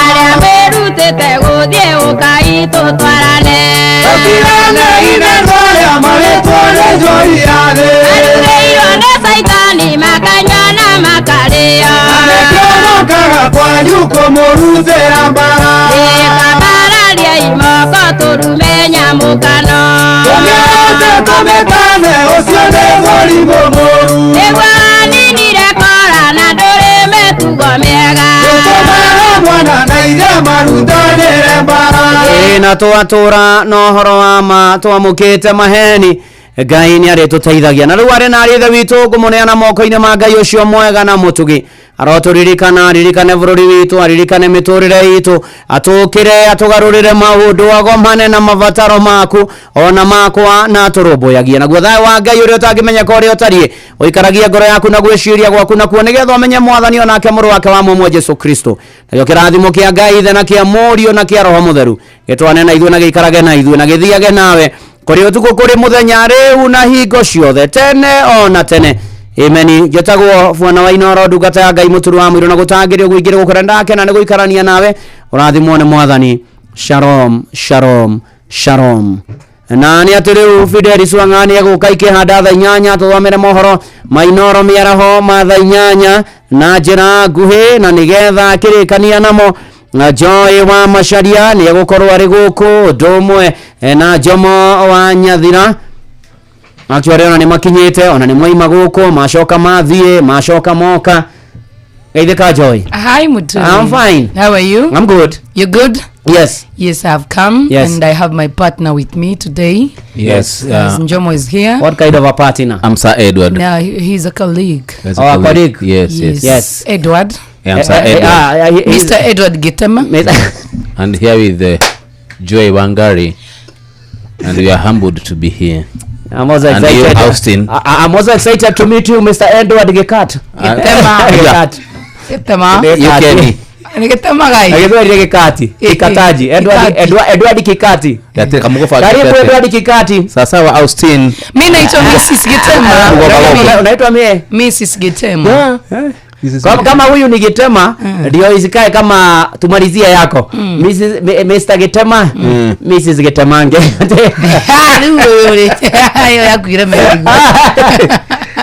Arĩa merutĩte gũthiĩ ũkai tũtwarane. Tũtiganei na andũ arĩa marĩtwo nĩ njohi ya thĩ. Marugĩirwo nĩ Caitani makanyua na makarĩo. Na nĩkĩo mokaga kwanyu kũmũrutĩra mbara. Ĩkambararia imoko tũrume nyamũkano. Tũmĩote tũmĩkane ũcio nĩ mũrimũ mũru. Nĩguo waninire Kora na ndũrĩ mĩtugo mĩega. Ũtũmaga mwana na ithe marutanĩre mbara. Ĩ na twatũra na ũhoro wa ma twamũkĩte maheni Ngai nĩ arĩtũteithagia. Na rĩu arĩ na arĩ ithe witũ ngũmũneana moko-inĩ ma Ngai ũcio mwega na mũtugi. Arotũririkana, aririkane bũrũri witũ, aririkane mĩtũrĩre itũ, atũkĩre, atũgarũrĩre maũndũ, agomane na mabataro maku ona makwa na atũrũmbũyagie. Naguo thayũ wa Ngai ũrĩa ũtangĩmenyeka ũrĩa ũtariĩ ũikaragie ngoro yaku na gwĩciria gwaku nakuo, nĩgetha ũmenye Mwathani onake mũrũ wake wa mũmwe Jesu Kristo. Nakĩo kĩrathimo kĩa Ngai Ithe na kĩa Mũriũ na kĩa Roho Mũtheru gĩtwane na ithuĩ na gĩikarage na ithuĩ na gĩthiage nawe kũrĩ ũtukũ kũrĩ mũthenya rĩu na hingo ciothe tene ona tene. Ameni. Njĩtagwo Bwana wa Inoro, ndungata ya Ngai mũturu wa mũirũ, na gũtangĩrĩ ũguo ingĩrĩ gũkũra ndakena nĩ gũikarania nawe. Ũrathimwo nĩ Mwathani. Shalom, shalom, shalom. Na nĩ atĩ rĩu Fidel Swang'a nĩ egũka ikĩhanda thaa 8 tũthomere mohoro ma Inoro mĩaraho ma thaa 8 na njĩra nguhĩ, na nĩgetha akĩrĩkania namo. Na Joy wa Macharia nĩ egũkorwo arĩ gũkũ ũndũ ũmwe na Jomo wa Nyathira. Actually ona nĩ makinyĩte, ona nĩ mwaima gũkũ, macoka mathiĩ, macoka moka. Geithĩka Joy. Hi, Muturi. I'm fine. How are you? I'm good. You good? Yes. Yes, I've come. Yes. And I have my partner with me today. Yes. Yes, Njomo is here. What kind of a partner? I'm Sir Edward. Now, he's a colleague. He's a Oh, a colleague. colleague. Yes, yes. Yes. Edward. Yeah, I'm Sir Edward. Mr. Edward Gitema. And here with Joy Wangari. And we are humbled to be here. I'm also And you, excited. Austin. I'm also excited to meet you, Mr. Edward Gikat. Gitema. Gikat. Gitema. You can. Nĩ Gitema gai. Agĩtwĩrire Gikati. Kikataji. Edward Edward Edward Kikati. Karibu Edward Kikati. Sasa wa Austin. Mimi naitwa Mrs. Gitema. Unaitwa mie? Mrs. Gitema. Yeah. Kama huyu ni Gitema ndio isikae kama tumalizie yako. Mrs. Mr. Gitema, Mrs. Gitemange. Rĩu ũyũ rĩ, ĩyo yakuire mĩrigo.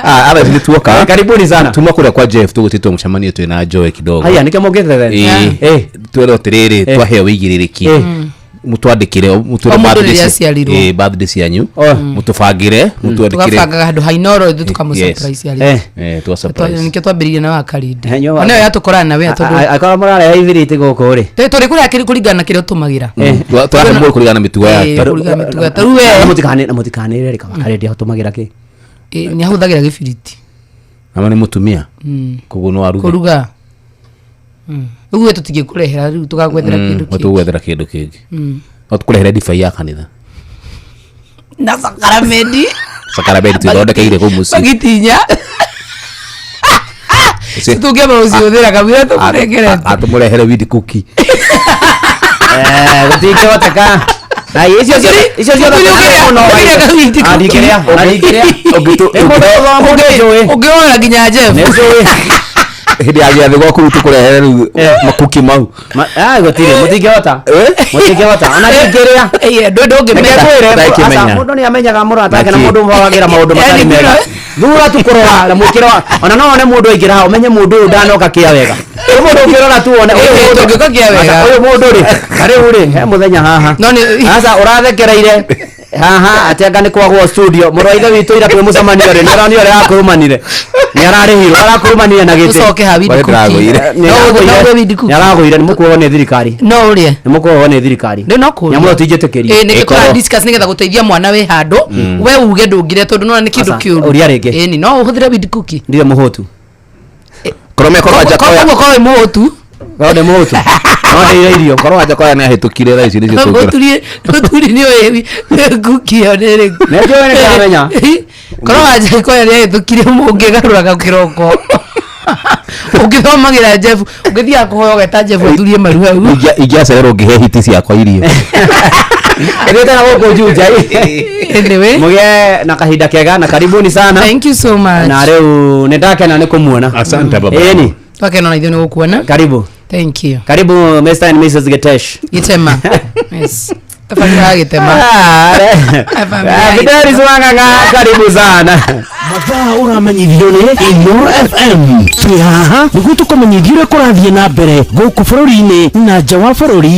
Ara nĩ tuoka. Karibuni sana. Tuma kũrĩa kwa Jeff tũgũtĩtwo mũcemanio twĩ na Joy kidogo. Haya nĩkĩo mũkĩte then. Ĩĩ. Twĩrwo atĩrĩrĩ twaheo wĩigĩrĩrĩki. Mũtwandĩkĩre mũtwĩre O mũndũ birthday rĩrĩa aciarirwo. Ĩĩ, birthday cianyu. Mũtũbangĩre, mũtwandĩkĩre. Tũgabangaga handũ ha Inoro ithuĩ tũkamũ surprise arĩ. Eh, twa surprise. Nĩkĩo twambĩrĩirie na wakarindi. Eh, nyowa- Ona ĩyo yatũkorana na wea tondũ Akorwo mũrarehe ibiriti gũkũ rĩ. tũrĩ kũrĩa kũringana na kĩrĩa ũtũmagĩra. Twahe mũndũ kũringana na mĩtugo Ĩĩ, yake. kũringana na mĩtugo yake. Rĩu we Na mũtikane na mũtikanĩre rĩ kaba karendia ũtũmagĩra kĩ. Ĩĩ, nĩ ahũthagĩra gĩbiriti. Ama nĩ mũtumia. Koguo no aruge. Kũruga. Rĩu we tũtingĩkũrehera rĩu tũgagwethera kĩndũ kĩngĩ. Tũgwethera kĩndũ kĩngĩ. No tũkũrehere ndibei ya kanitha. Na sakaramedi. Sakaramedi twĩthondekeire kũu mũciĩ. Bagitinya. Tũngĩamba gũcihũthĩra kamũira tũkũnengerete. Atũmũrehere weed cookie. Gũtingĩhoteka. Na icio ciothe icio ciothe mũno. Ah, ndingĩrĩa, na ndingĩrĩa. Nĩ mũndũ ũthoma njũĩ. Ũngĩhũra nginya Jeff. Nĩ njũĩ. Hĩndĩ ya gĩathĩ gwaku rĩu tũkũrehere rĩu makuki mau. Gũtirĩ, mũtingĩhota. Mũtingĩhota. Ona ndingĩrĩa. Ndũngĩmenya. Reke ngwĩre, Ndakĩmenya. aca, mũndũ nĩ amenyaga mũrata wake na Naki. mũndũ ũmũhagĩra maũndũ matarĩ mega. Thura tu kũrora na mwĩkĩro wa ona no one mũndũ aingĩra haha ũmenye mũndũ ũyũ ndanoka kĩa wega. Ũyũ mũndũ ũngĩrora tu wone ũyũ mũndũ ndũngĩũka kĩa wega. Aca, ũyũ mũndũ rĩ, ta rĩu rĩ, he mũthenya haha. No nĩ Aca ũrathekereire haha atĩ anga nĩ kwagwo studio. Mũrũ wa ithe witũ ira twĩ mũcemanio rĩ, nĩ aronire ũrĩa arakũrũmanire. Nĩ ararĩhirwo, arakũrũmanire na gĩtĩ. Ũcoke ha weed Wale cookie. ndĩragũire. Nĩ No aragũire. ũrĩe weed cookie. Nĩ aragũire, nĩ mũkuohwo nĩ thirikari. No ũrĩe. Nĩ mũkuohwo nĩ thirikari. Nĩ no kũũria. Nyamũ ĩyo tinjĩtĩkĩrie. Ĩĩ nĩkĩo Ĩkorwo. tũra discuss nĩgetha gũteithia mwana wĩ handũ we uge ndũngĩrĩa tondũ nĩwona nĩ kĩndũ Aca, kĩũru. ũria rĩngĩ. Ĩni no ũhũthĩre weed cookie. Ndirĩ mũhũtu. Korwo mekorwo anja Koguo korwo wĩ mũhũtu. Korwo ndĩ mũhũtu no ndĩire irio. Korwo Wajackoyah nĩ ahĩtũkire thaa ici nĩcio tũngĩra. Mũturi nĩ ũĩ nguki ĩyo nĩ ĩrĩkũ? Nĩ njũĩ, nĩ ndĩramenya. Korwo Wajackoyah nĩ ahĩtũkire mũngĩgarũraga kĩroko ũngĩthomagĩra Jeff, ũngĩthiaga kũhoya ũgeta Jeff athurie maru hau. Ingĩacererwo ngĩhe hiti ciakwa irio. Ithuĩ tena gũkũ Juja. Anyway. Mũgĩe na kahinda kega na karibuni sana. Thank you so much. Na rĩu nĩ ndakena nĩ kũmuona. Asante baba. Ĩni. Twakena na ithuĩ nĩ gũkuona. Karibu. Thank you. Karibu Mr. and Mrs. Gitesh. Gitema. Yes. Tafadhali ya Gitema. Fidelis Wang'ang'a, karibu sana. Mathaa ũramenyithio nĩ Inooro FM. Twĩ haha nĩguo tũkũmenyithie ũrĩa kũrathiĩ na mbere gũkũ bũrũri-inĩ na nja wa bũrũri.